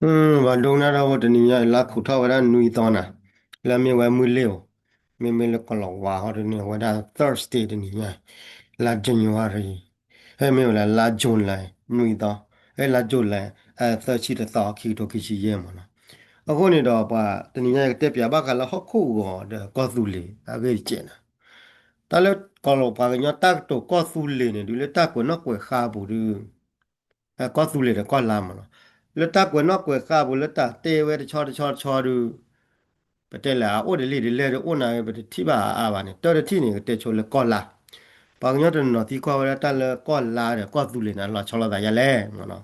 ပှၤဒိကနၣ်တၢ်ဖိ တနံၤညါအံၤ လါခူးထီၣ်ဝဲဒၣ်နွံသီနၤ, လၢမ့ၢ်ဝဲမုၢ်လ့ၣ်ဧိၤ, မ့မ့ၢ်လၢကီၢ်လီၤဝါဟီဒုန့ၣ် အဝဲဒၣ် Thursday တနံၤညါ, လါ January, ဟဲမ့ၢ်ဝဲလၢလါ July နွံသီ, ဟဲလါ July သၢဆံတသီ ခံကထိခံဆံယဲၢ်မ့ၢ်နီၤ. အဃိန့ၣ်ဒီး ပှၤတနံၤညါ ယကတဲပၠးဘၣ်ဃးလၢဟီၣ်ခိၣ်ဂီၤဒီးကီၢ်သူလ့ၤအဂ့ၢ်တကဲးနီၤ. တၢ်လၢကီၢ်လီၤ ပှၤကညီတၢ်ကတိၤကီၢ်သူလ့ၤန့ၣ် ဒုးလၢတၢ်ကွဲးနီၣ်ကွဲးဃါအပူၤဒုး ကီၢ်သူလ့ၤဒီးကီၢ်လါမ့ၢ်နီၤ. လၢတၢ်ကွဲးနီၣ်ကွဲးဃါအပူၤ လၢတၢ်တဲဝဲတဆီတဆီတဆီဒုး ပတဲလၢအအိၣ်ဒ်လဲၣ်ဒ်လဲၣ်ဒီး အိၣ်နၤ ပတထံၣ်ဘၣ်အါအါဘၣ်န့ၣ် တၢ်တထံၣ်န့ၣ် ကတဲဆိလၢကီၢ်လါ. ပှၤကညီတနီၤသံကွၢ်ဝဲဒၣ်တၢ်လၢကီၢ်လါဒီးကီၢ်သူလ့ၤန့ၣ် လီၤဆီလိာ်သးယါလဲၣ်မ့ၢ်နီၤ.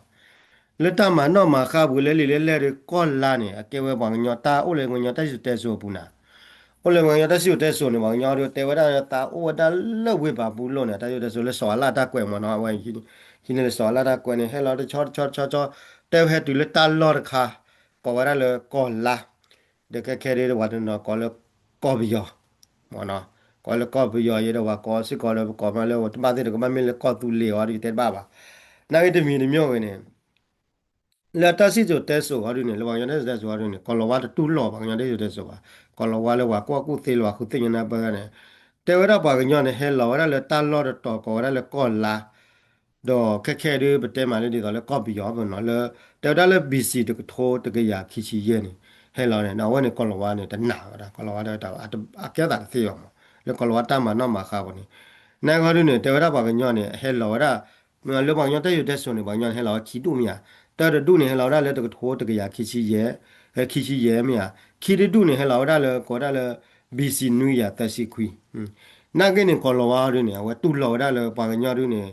လၢတၢ်မၤနီၣ်မၤဃါအပူၤလၢလံာ်လဲၢ်လဲၢ်ဒီး ကီၢ်လါန့ၣ် အကဲဝဲပှၤကညီတၢ်အိၣ်လၢပှၤကညီတၢ်စံၣ်စိၤတဲစိၤအပူၤနၤ အိၣ်လၢပှၤကညီတၢ်စံၣ်စိၤတဲစိၤန့ၣ် ပှၤကညီဒုးတဲဝဲဒၣ်သးအိၣ်ဝဲဒၣ်လၢဝ့ၢ်ပာ်ပူၤလိၣ်န့ၣ် တၢ်စံၣ်စိၤတဲစိၤလၢစီၤအၤလၣ်တၢ်ကွဲးမ့ၢ်နီၤ အဝဲ ဟံးန့ၢ်လၢစီၤအၤလၣ်တၢ်ကွဲးန့ၣ် ဟဲလီၤတဆီတဆီတဆီတဆီ တဲဝဲဟဲတုၤလၢတၢ်လီၢ်တခါ ကိးဝဲဒၣ်လၢကီၢ်လါ ဒီးခဲခဲဒုးပှၤတနီၤကိးလၢကီၢ်ပယီၤ မ့ၢ်နီၤ ကိးလၢကီၢ်ပယီၤယဲဒီးပှၤကိးစ့ၢ်ကီးလၢပကိးမးလၢတဘၣ်သ့ၣ်တကမၣ် မ့ၢ်လၢကီၢ်သူလ့ၤအီၤဒုးတဲတဘၣ်ဘၣ်. နာ်ဂ့ၤတမံၤတမံၤဝဲန့ၣ် လၢတၢ်စံၣ်စိၤတဲစိၤအီၤဒုးန့ၣ် လၢပှၤကညီတၢ်စံၣ်စိၤတဲစိၤအီၤဒုးန့ၣ် ကီၢ်လီၤဝါတတူၢ်လိာ်ပှၤကညီတၢ်စံၣ်စိၤတဲစိၤဘၣ်. ကီၢ်လီၤဝါလၢပှၤကွၢ်ကူၣ်သ့လၢပှၤဃုသ့ၣ်ညါနၢ်ပၢၢ်န့ၣ် တဲဝဲဒၣ်ပှၤကညီန့ၣ် ဟဲလီၤဝဲဒၣ်လၢတၢ်လီၢ်တတီၤကိးဝဲဒၣ်လၢကီၢ်လါ ဒီးခဲခဲဒုးပတဲမးလၢဒ်သိးလၢကီၢ်ပယီၤမ့ၢ်နီၤ လၢ တဲဝဲဒၣ်လၢ B C တကထိတကယၤခံဆံယဲၢ်န့ၣ် ဟဲလီၤန့ၣ် ဒီးအဝဲန့ၣ်ကီၢ်လီၤဝါန့ၣ် တနာ်ဝဲဒၣ် ကီၢ်လီၤဝါတဲဝဲဒၣ် အကဲသးတသ့ဘၣ်မး လၢကီၢ်လီၤဝါတၢ်မၤနီၣ်မၤဃါအပူၤန့ၣ် နာ်ဂ့ၤဒုးန့ၣ် တဲဝဲဒၣ်ပှၤကညီန့ၣ် ဟဲလီၤဝဲဒၣ် လၢပှၤကညီတၢ်စံၣ်စိၤတဲစိၤန့ၣ် ပှၤကညီန့ၣ် ဟဲလီၤဝဲခံဒူၣ်မ့ၢ်ဧါ. တၢ်တဒူၣ်န့ၣ် ဟဲလီၤဝဲဒၣ်လၢတကထိတကယၤခံဆံယဲၢ် ခံဆံယဲၢ်မ့ၢ်ဧါ. ခံတဒူၣ်န့ၣ် ဟဲလီၤဝဲဒၣ်လၢကိးဝဲဒၣ်လၢ B C နွံကယၤသၢဆံခွံ နာ်ဂ့ၤန့ၣ် ကီၢ်လီၤဝါဒုးန့ၣ် အဝဲတူၢ်လိာ်ဝဲဒၣ်လၢပှၤကညီဒုးန့ၣ်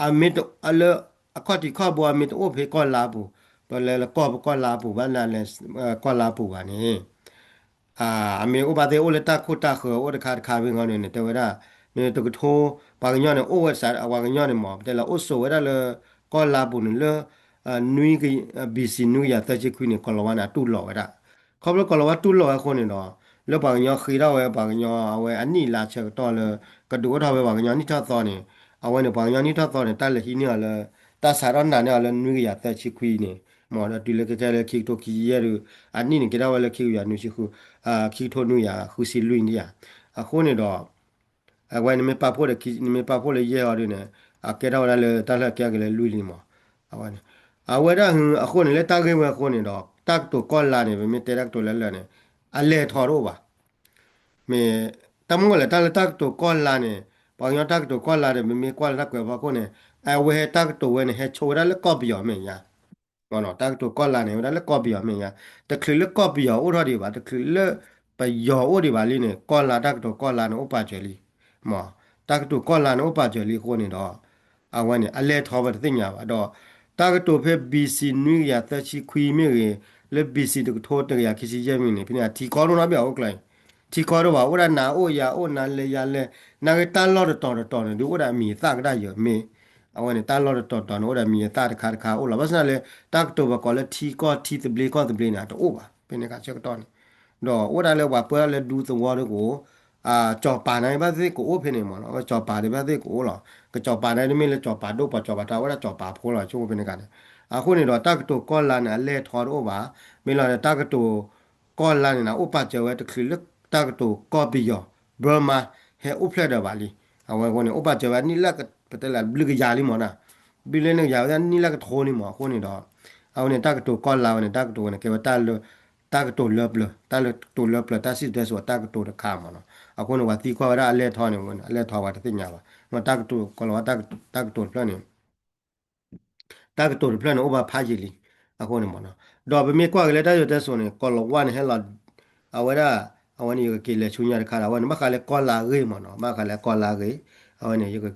အမ့ၢ်တလၢ အခီၣ်ထံးခီၣ်ဘိ အမ့ၢ်တအိၣ်ဖဲကီၢ်လါပူၤ ပလဲၤလၢကီၢ်ပကီၢ်လါပူၤဘၣ် နလဲၤကီၢ်လါပူၤဘၣ်န့ၣ် အမ့ၢ်အိၣ်ဘၣ်သ့ၣ်အိၣ်လၢတၢ်ခိၣ်တၢ်ဃၢၤအိၣ်တခါတခါမ့ၢ်ဂီၢ်န့ၣ် တဲဝဲဒၣ် န့ၣ်တကထိ ပှၤကညီန့ၣ် အိၣ်ဝဲစး ပှၤကညီန့ၣ်မ့ၢ် ပတဲလၢအိၣ်ဆိးဝဲဒၣ်လၢ ကီၢ်လါပူၤန့ၣ်လၢ နွံ B C နွံကယၤသၢဆံခွံန့ၣ် ကီၢ်လီၤဝါန့ၣ် အတူၢ်လိာ်ဝဲဒၣ် ခီဖျိကီၢ်လီၤဝါတူၢ်လိာ်ဝဲအဃိန့ၣ်ဒီး လၢပှၤကညီဃ့ထီၣ်ဝဲပှၤကညီအဝဲအနံၣ်လါဆၢကတီၢ်လၢ ကဒုးအိၣ်ထီၣ်ဝဲပှၤကညီနံၣ်ထီၣ်သီန့ၣ် အဝဲန့ၣ် ပှၤကညီနံၣ်ထီၣ်သီန့ၣ် တၢ်လဲၤဟံးန့ၢ်အီၤလၢ တၢ်စးထီၣ်နာ်န့ၢ်အီၤလၢနွံကယၤသၢဆံခွံန့ၣ် မ့ၢ်ဒီးတုၤလၢခဲခဲလၢခံကထိခံဆံယဲၢ်ဒုး အနံၣ်န့ၣ်ကဲထီၣ်ဝဲလၢခံကယၤနွံဆံဃု ခံကထိနွံကယၤဃုဆံလွံၢ်န့ၣ်ဧါ. အဃိန့ၣ်ဒီး အဝဲန့ၣ်မ့ၢ်ပာ်ဖှိၣ်ဒီး နမ့ၢ်ပာ်ဖှိၣ်လၢယဲၢ်အီၤဒုးန့ၣ် အကဲထီၣ်ဝဲဒၣ်လၢတၢ်လၢအကဲက့ၤလၢလွံၢ်လံမး အဝဲန့ၣ် အဝဲဒၣ်အဃိန့ၣ် လၢတၢ်ဂ့ၢ်ဝဲအဃိန့ၣ်ဒီး တၢ်ကတိၤကီၢ်လါန့ၣ် ပမ့ၢ်တဲတၢ်ကတိၤလၢလၢာ်န့ၣ် အလဲၤထီတအိၣ်ဘၣ်. မ့ၢ် တၢ်မ့ၢ်လဲၣ် တၢ်လၢတၢ်ကတိၤကီၢ်လါန့ၣ် ပှၤကညီတၢ်ကတိၤကီၢ်လါဒီး ပမ့ၢ်ကွၢ်လၢတၢ်ကွဲးဖီခိၣ်န့ၣ် အဝဲဟဲတၢ်ကတိၤဝဲန့ၣ် ဟဲဆိဝဲဒၣ်လၢကီၢ်ပယီၤမဲာ်ညါ တၢ်ကတိၤကီၢ်လါန့ၣ် ဝဲဒၣ်လၢကီၢ်ပယီၤမဲာ်ညါ တချုးလၢကီၢ်ပယီၤအိၣ်ထီၣ်ဒံးဘၣ် တချုးလၢပယီၤအိၣ်ဒံးဘၣ်လံန့ၣ် ကီၢ်လါတၢ်ကတိၤကီၢ်လါန့ၣ် အိၣ်ပာ်စၢၤလံ မ့ၢ် တၢ်ကတိၤကီၢ်လါန့ၣ် အိၣ်ပာ်စၢၤလံအဃိန့ၣ်ဒီး အဝဲန့ၣ် အလဲၤထီဝဲတသ့ၣ်ညါဘၣ်ဒီး တၢ်ကတိၤဖဲ B C နွံကယၤသၢဆံခွံမ့ၢ်ဂ့ၤ လၢ B C တကထိတကယၤခံဆံယဲၢ်မ့ၢ်ဂ့ၤန့ၣ် ဖဲန့ၣ် အထံကီၢ်ဒိၣ်နီတဘ့ၣ်အအိၣ်ကျါအံၤ ထံကီၢ်ဒိၣ်ဘၣ် အိၣ်ဒၣ်နၤအိၣ်ယၤအိၣ်နၤလဲၤယၤလဲၤ နာ်ဂ့ၤတၢ်လီၢ်တတီၤတတီၤန့ၣ် ဒုးအိၣ်ဒၣ်အမံၤအသၣ်ကဒၣ်ယၤမ့ၢ် အဝဲန့ၣ် တၢ်လီၢ်တတီၤတတီၤန့ၣ် အိၣ်ဒၣ်မံၤအသၣ်တခါတခါအိၣ်လီၤ ဘၣ်ဆၣ်န့ၣ်လၢ တၢ်ကတိၤပှၤကိးလၢထံကီၢ်ထံသဘျ့ကီၢ်သဘျ့န့ၣ် တအိၣ်ဘၣ် ဖဲန့ၣ်အခါဆၢကတီၢ်န့ၣ် ဒီးအိၣ်ဒၣ်လၢပှၤပၢလၢဒူသဝီဒုးကအိၣ် ကၠီၤပၤန့ၣ်ဘၣ်သ့ၣ်ကအိၣ်ဖဲန့ၣ်မ့ၢ်နီၤ ကၠီၤပၤဒၣ်ဘၣ်သ့ၣ်ကအိၣ်လီၤ ကၠီၤပၤန့ၣ်တမ့ၢ်လၢကၠီၤပၤဒိၣ်ပှၤကၠီၤပၤတၢ်အိၣ်ဒၣ်ကၠီၤပၤဖိလီၤ ဆိကမိၣ်ဖဲန့ၣ်အခါန့ၣ် အဃိန့ၣ်ဒီး တၢ်ကတိၤကီၢ်လါန့ၣ် အလဲၤထီတအိၣ်ဘၣ် မ့ၢ်လီၤန့ၣ် တၢ်ကတိၤ ကီၢ်လါန့ၣ် အိၣ်ပာ်စၢၤဝဲတချုးလၢတၢ်ကတိၤကီၢ်ပယီၤ Burma ဟဲအိၣ်ဖျဲၣ်ဒီးဘၣ်လံ အဝဲအဃိန့ၣ် အိၣ်ပာ်စၢၤဝဲအနံၣ်လၢ ပတဲလၢဘျုးကယၤလံမ့ၢ်နီၤ ဘျုးလၢနကယၤဝဲဒၣ်နံၣ်လၢကထိန့ၣ်မ့ၢ် အဃိန့ၣ်ဒီး အဝဲန့ၣ် တၢ်ကတိၤကီၢ်လါဝဲန့ၣ် တၢ်ကတိၤဝဲန့ၣ် ကဲဝဲတၢ်လၢ တၢ်ကတိၤလၢပျၢၤ တၢ်လၢကတိၤလၢပျၢၤ တၢ်စံၣ်စိၤတဲစိၤတၢ်ကတိၤတခါမ့ၢ်နီၤ အဃိန့ၣ် ပှၤသံကွၢ်ဝဲဒၣ်အလဲၤထီန့ၣ် အလဲၤထီပှၤတသ့ၣ်ညါဘၣ် မ့ၢ်တၢ်ကတိၤကီၢ်လါဝါ တၢ်ကတိၤတဖျၢၣ်န့ၣ် တၢ်ကတိၤတဖျၢၣ်န့ၣ် အိၣ်ဘၣ်ဖးယံာ်လံ အဃိန့ၣ်မ့ၢ်နီၤ ဒီးပမ့ၢ်ကွၢ်က့ၤလၢတၢ်စံၣ်စိၤတဲစိၤန့ၣ် ကီၢ်လါဝါန့ၣ်ဟဲလီၤ အဝဲဒၣ် အဝဲန့ၣ် ယကက့ၤလဲၤဆူညါတခါဒီး အဝဲန့ၣ် ဘၣ်ဃးလၢကီၢ်လါအဂ့ၢ်မ့ၢ်နီၤ ဘၣ်ဃးလၢကီၢ်လါအဂ့ၢ် အဝဲန့ၣ် ယက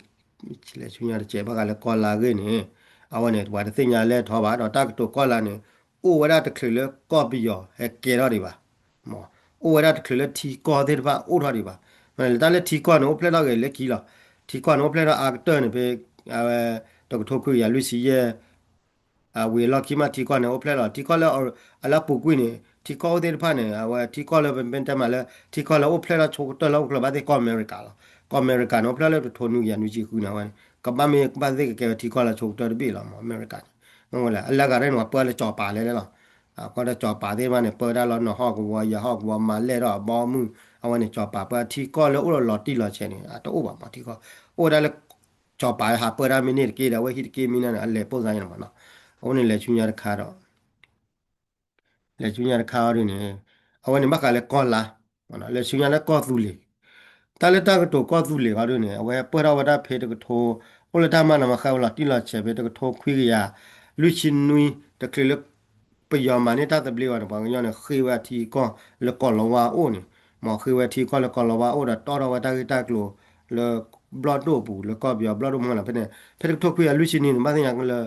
လဲၤဆူညါတကဲး ဘၣ်ဃးလၢကီၢ်လါအဂ့ၢ်န့ၣ် အဝဲန့ၣ် ပှၤတသ့ၣ်ညါလဲၤထီဘၣ် ဒီးတၢ်ကတိၤကီၢ်လါန့ၣ် အိၣ်ဝဲဒၣ်တချုးလၢကီၢ်ပယီၤဟဲကဲထီၣ်ဒံးဘၣ် မ့ၢ် အိၣ်ဝဲဒၣ်တချုးလၢထံကီၢ်သ့ၣ်တဖၣ်အိၣ်ထီၣ်ဒံးဘၣ်. မ့ၢ်လၢတၢ်လၢထံကီၢ်န့ၣ် အိၣ်ဖျဲၣ်ထီၣ်က့ၤလၢခံလီၤ. ထံကီၢ်န့ၣ် အိၣ်ဖျဲၣ်ထီၣ်အါကတၢၢ်န့ၣ် ဖဲ အဝဲ တကထိခွံကယၤလွံၢ်ဆံယဲၢ် အဝံၤအလီၢ်ခံမး ထံကီၢ်န့ၣ် အိၣ်ဖျဲၣ်လီၤ. ထံကီၢ်လၢ အလၢအပူၤကွံာ်န့ၣ် ထံကီၢ်အိၣ်သ့ၣ်တဖၣ်န့ၣ် အဝဲထံကီၢ်လၢပမ့ၢ်တဲမးလၢ ထံကီၢ်လၢအိၣ်ဖျဲၣ်ထီၣ်ဆိကတၢၢ်လၢအိၣ်ကျၢၤဘၣ်သ့ၣ် ကီၢ်အမဲရကၤလီၤ. ကီၢ်အမဲရကၤန့ၣ် အိၣ်ဖျဲၣ်လၢတကထိနွံကယၤနွံဆံဃုန့ၣ် အဝဲန့ၣ် ကဘၣ်မ့ၢ်ဘၣ်သ့ၣ်ကကဲဝဲထံကီၢ်လၢဆိကတၢၢ်တဘ့ၣ်လီၤ မ့ၢ်အမဲရကၤန့ၣ်. မ့ၢ်ဝဲလၢ အလၢဂၤရဲၣ်န့ၣ် ပှၤပၢလၢကၠီၤပၤလဲၣ်လဲၣ်လီၤ. ကီၢ်ဒီးကၠီၤပၤသ့ၣ်တဖၣ်န့ၣ် ပၢဝဲဒၣ်လၢနီၢ်ဟီၣ်ကဝီၤ ယၤဟီၣ်ကဝီၤ မၤလဲၢ်ထီၣ်အဘီအမုၢ် အဝဲန့ၣ် ကၠီၤပၤပၢထံကီၢ်လၢအိၣ်ဒီးလီၤတံၢ်လီၤဆဲးန့ၣ် အတအိၣ်ဘၣ်မး ထံကီၢ် အိၣ်ဝဲဒၣ်လၢ ကၠီၤပၤဟးပၢတၢ်မ့ၢ်န့ၢ်တက့ၢ်ဒီး အဝဲဟံၣ်တက့ၢ်မ့ၢ်န့ၣ် အလဲၤပိၢ်စါန့ၣ်မးနီၤ အဝဲန့ၣ်လဲၤဆူညါတခါဒီး လဲၤဆူညါတခါအီၤဒ်န့ၣ် အဝဲန့ၣ်ဘၣ်ဃးလၢကီၢ်လါ လဲၤဆူညါလၢကီၢ်သူလ့ၤ တၢ်လၢတၢ်ကတိၤကီၢ်သူလ့ၤအီၤဒ်န့ၣ် အဝဲပၢၢ်ထီၣ်ဝဲဒၣ်ဖဲတကထိ အိၣ်လၢတၢ်မၤနီၣ်မၤဃါဝဲလီၤတံၢ်လီၤဆဲးဖဲတကထိခွံကယၤ လွံၢ်ဆံနွံ တချုးလၢ ပယီၤမၤန့ၢ်တၢ်သဘျ့အီၤန့ၣ် ပှၤကညီန့ၣ် ဃ့ဝဲအထံအကီၢ်လၢကီၢ်လီၤဝါအအိၣ်န့ၣ် မ်ဃ့ဝဲထံကီၢ်လၢကီၢ်လီၤဝါအအိၣ်ဒီးတီၣ်ထီၣ်ဝဲတၢ်ဂ့ၢ်တၢ်ကျိၤလၢ ဘျီၣ်ဒိၣ်အပူၤ လၢကီၢ်ပယီၤဘျီၣ်ဒိၣ်မ့ၢ်လီၤ ဖဲန့ၣ် ဖဲတကထိခွံကယၤလွံၢ်ဆံနွံန့ၣ် ဘၣ်သ့ၣ်ညါလၢ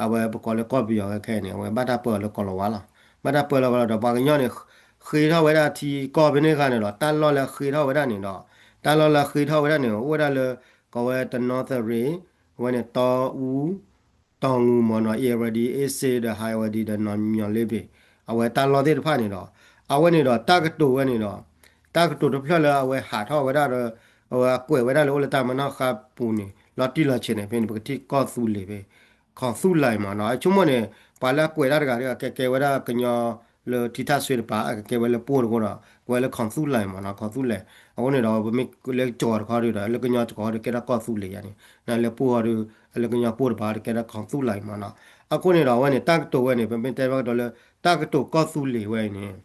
အဝဲပကိးလၢကီၢ်ပယီၤခဲအံၤန့ၣ် အဝဲဘၣ်တၢ်ပၢအီၤလၢကီၢ်လီၤဝါလီၤ. ဘၣ်တၢ်ပၢလီၤဝဲလီၤဒီး ပှၤကညီန့ၣ် ဃ့ထီၣ်ဝဲဒၣ်ထံကီၢ်ဖဲန့ၣ်အခါန့ၣ်ဒီး တၢ်လီၢ်လၢဃ့ထီၣ်ဝဲဒၣ်န့ၣ်ဒီး တၢ်လီၢ်လၢဃ့ထီၣ်ဝဲဒၣ်န့ၣ် အိၣ်ဝဲဒၣ်လၢ ကိးဝဲတနီသရံၣ် အဝဲန့ၣ် တီအူ တီၢ်ငူမ့ၢ်နီၤ အ့ရဒံ အ့စ့ဒီး ဟဲဝဲဒံ ဒီးနီၢ်မၠီၤလ့ဘ့ၣ် အဝဲတၢ်လီၢ်သ့ၣ်တဖၣ်န့ၣ်ဒီး အဝဲန့ၣ်ဒီးတၢ်ကတိၤဝဲန့ၣ်ဒီး တၢ်ကတိၤတဖျၢၣ်လၢအဝဲဟးထီၣ်ဝဲဒၣ်ဒီး အဝဲအကွဲးဝဲဒၣ်လၢအိၣ်လၢတၢ်မၤနီၣ်ဃါပူၤန့ၣ် လီၤတံၢ်လီၤဆဲးန့ၣ် ဖဲန့ၣ် ပကထံၣ်ကီၢ်သူလ့ၤဖဲ ခီၣ်သူလံမ့ၢ်နီၤ အဆိကမိၣ်န့ၣ် ပှၤလၢအကွဲးတၢ်တဂၤဒီး အကဲကဲဝဲဒၣ်ကညီလၢထံထၣ်စွ့တပၤ အကကဲဝဲလၢပှိၢ်တဃိဒီး ကွဲးလၢခီၣ်သူလံမ့ၢ်နီၤ ခီၣ်သူလံ အဃိန့ၣ်ဒီး ပမ့ၢ်လၢကၠီၤတခီဒီး လၢကညီကီၤဒီးကဲထီၣ်ကီၢ်သူလ့ၤယါန့ၣ် လၢပှိၢ်ဃီဒီး လၢကညီပှိၢ်တပၤဒီးကဲထီၣ်ခီၣ်သူလံမ့ၢ်နီၤ အဃိန့ၣ်ဒီး အဝဲန့ၣ် တၢ်ကတိၤဝဲန့ၣ် ပမ့ၢ်တဲဘၣ်ကဒီးလၢ တၢ်ကတိၤကီၢ်သူလ့ၤဝဲအံၤန့ၣ်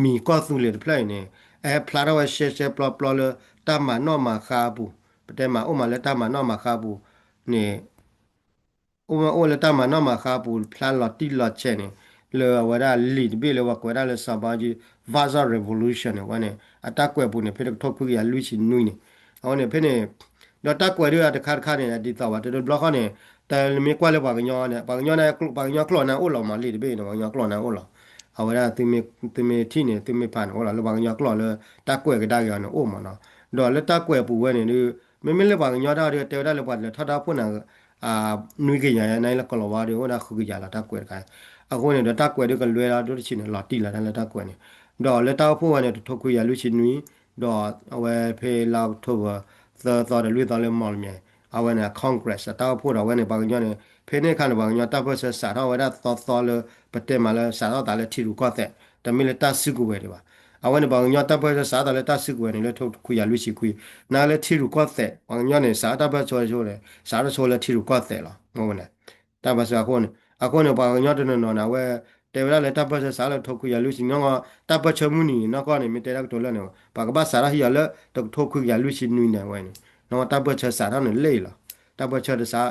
မံၤကီၢ်သူလ့ၤတဖျၢၣ်အံၤန့ၣ် အဟဲဖျါထီၣ်ဝဲရှဲရှဲပျီပျီလၢ တၢ်မၤနီၣ်မၤဃါအပူၤ ပတဲမၤအိၣ်မးလၢတၢ်မၤနီၣ်မၤဃါအပူၤန့ၣ် အိၣ်မးအိၣ်လၢတၢ်မၤနီၣ်မၤဃါအပူၤ ဖျါလီၤတံၢ်လီၤဆဲးန့ၣ် လၢအဝဲဒၣ်လံာ်တဘ့ၣ်လၢပှၤကွဲးဒၣ်လၢ Sabaji Vazra Revolution န့ၣ် ဝဲန့ၣ် အတၢ်ကွဲးပူၤန့ၣ် ဖဲတကထိခွံကယၤလွံၢ်ဆံနွံန့ၣ် အဝဲန့ၣ်ဖဲန့ၣ် ဒီးတၢ်ကွဲးဒ်အတခါတခါန့ၣ် ဒ်သိးဘၣ် တဘျီဃီန့ၣ် တမ့ၢ်ကွၢ်လၢပှၤကညီန့ၣ် ပှၤကညီန့ၣ် ပှၤကညီကျိာ်န့ၣ်အိၣ်လီၤမး လံာ်တဘ့ၣ်န့ၣ် ပှၤကညီကျိာ်န့ၣ်အိၣ်လီၤ အဝဲဒၣ် သုမ့ၢ်ထံၣ်န့ၣ် သုမ့ၢ်ဖးန့ၣ်အိၣ်လီၤ လၢပှၤကညီကျိာ်လၢ တၢ်ကွဲးကဒါက့ၤအီၤန့ၣ်အိၣ်မးနီၤ ဒီးလၢတၢ်ကွဲးပူၤဝဲန့ၣ်ဒီး မ့မ့ၢ်လၢပှၤကညီတၢ်ဒုးတဲဝဲဒၣ်လၢပှၤလဲၤထီၣ်တၢ်အိၣ်ဖှိၣ်န့ၣ် နွံကယၤယါန့ၣ်လၢကီၢ်လီၤဝါဒီး အိၣ်ဒၣ်ဃုကယၤလီၤတၢ်ကွဲးတခါ အဃိန့ၣ်ဒီးတၢ်ကွဲးဒုးကလွဲလီၤဒိၣ်တဆံးန့ၣ် လီၤတံၢ်လီၤတၢ်လၢတၢ်ကွဲးန့ၣ် ဒီးလၢတၢ်အိၣ်ဖှိၣ်ဝဲန့ၣ် တကထိခွံကယၤလွံၢ်ဆံနွံ ဒီးအဝဲဖဲလါအီးကထိဘၢၣ် သၢသီဒီးလွံၢ်သီလၢမီၣ်လမၠဲၣ် အဝဲန့ၣ် Congress အတၢ်အိၣ်ဖှိၣ်ဒီးအဝဲန့ၣ် ပှၤကညီန့ၣ် ဖဲန့ၣ်အခါန့ၣ် ပှၤကညီတၢ်ပၢၢ်ဆၢစးထီၣ်ဝဲဒၣ်သီသီလၢ ပတဲမးလၢစးထီၣ်သးလၢထံရူၢ်ကီၢ်သဲး တမ့ၢ်လၢတၢ်စုကဝဲၤဒံးဘၣ် အဝဲန့ၣ် ပှၤကညီတၢ်ပၢၢ်ဆၢစးထီၣ်သးလၢတၢ်စုကဝဲၤန့ၣ် လၢတကထိခွံကယၤလွံၢ်ဆံခွံ နာ်လၢထံရူၢ်ကီၢ်သဲး ပှၤကညီန့ၣ် စးထီၣ်တၢ်ပၢၢ်ဆၢဆိန့ၣ် စးထီၣ်ဆိလၢထံရူၢ်ကီၢ်သဲးလီၤ မ့ၢ်ဝဲန့ၣ် တၢ်ပၢၢ်ဆၢအဃိန့ၣ် အဃိန့ၣ် ပှၤကညီတနီၤနီၤန့ၣ် အဝဲ တဲဝဲဒၣ်လၢတၢ်ပၢၢ်ဆၢစးထီၣ်လၢတကထိခွံကယၤလွံၢ်ဆံနွံ တၢ်ပၢၢ်ဆၢမုၢ်နံၤန့ၣ် နီၢ်ကီၢ်န့ၣ် မ့ၢ်တဲတၢ်ကတိၤလၢန့ၣ် ပှၤကဘၣ်စးထီၣ်ဟံးအီၤလၢတကထိခွံကယၤလွံၢ်ဆံနွံန့ၣ်ဝဲန့ၣ် နီၢ်ကီၢ်တၢ်ပၢၢ်ဆၢစးထီၣ်န့ၣ်လၢအံၤလီၤ တၢ်ပၢၢ်ဆၢတစး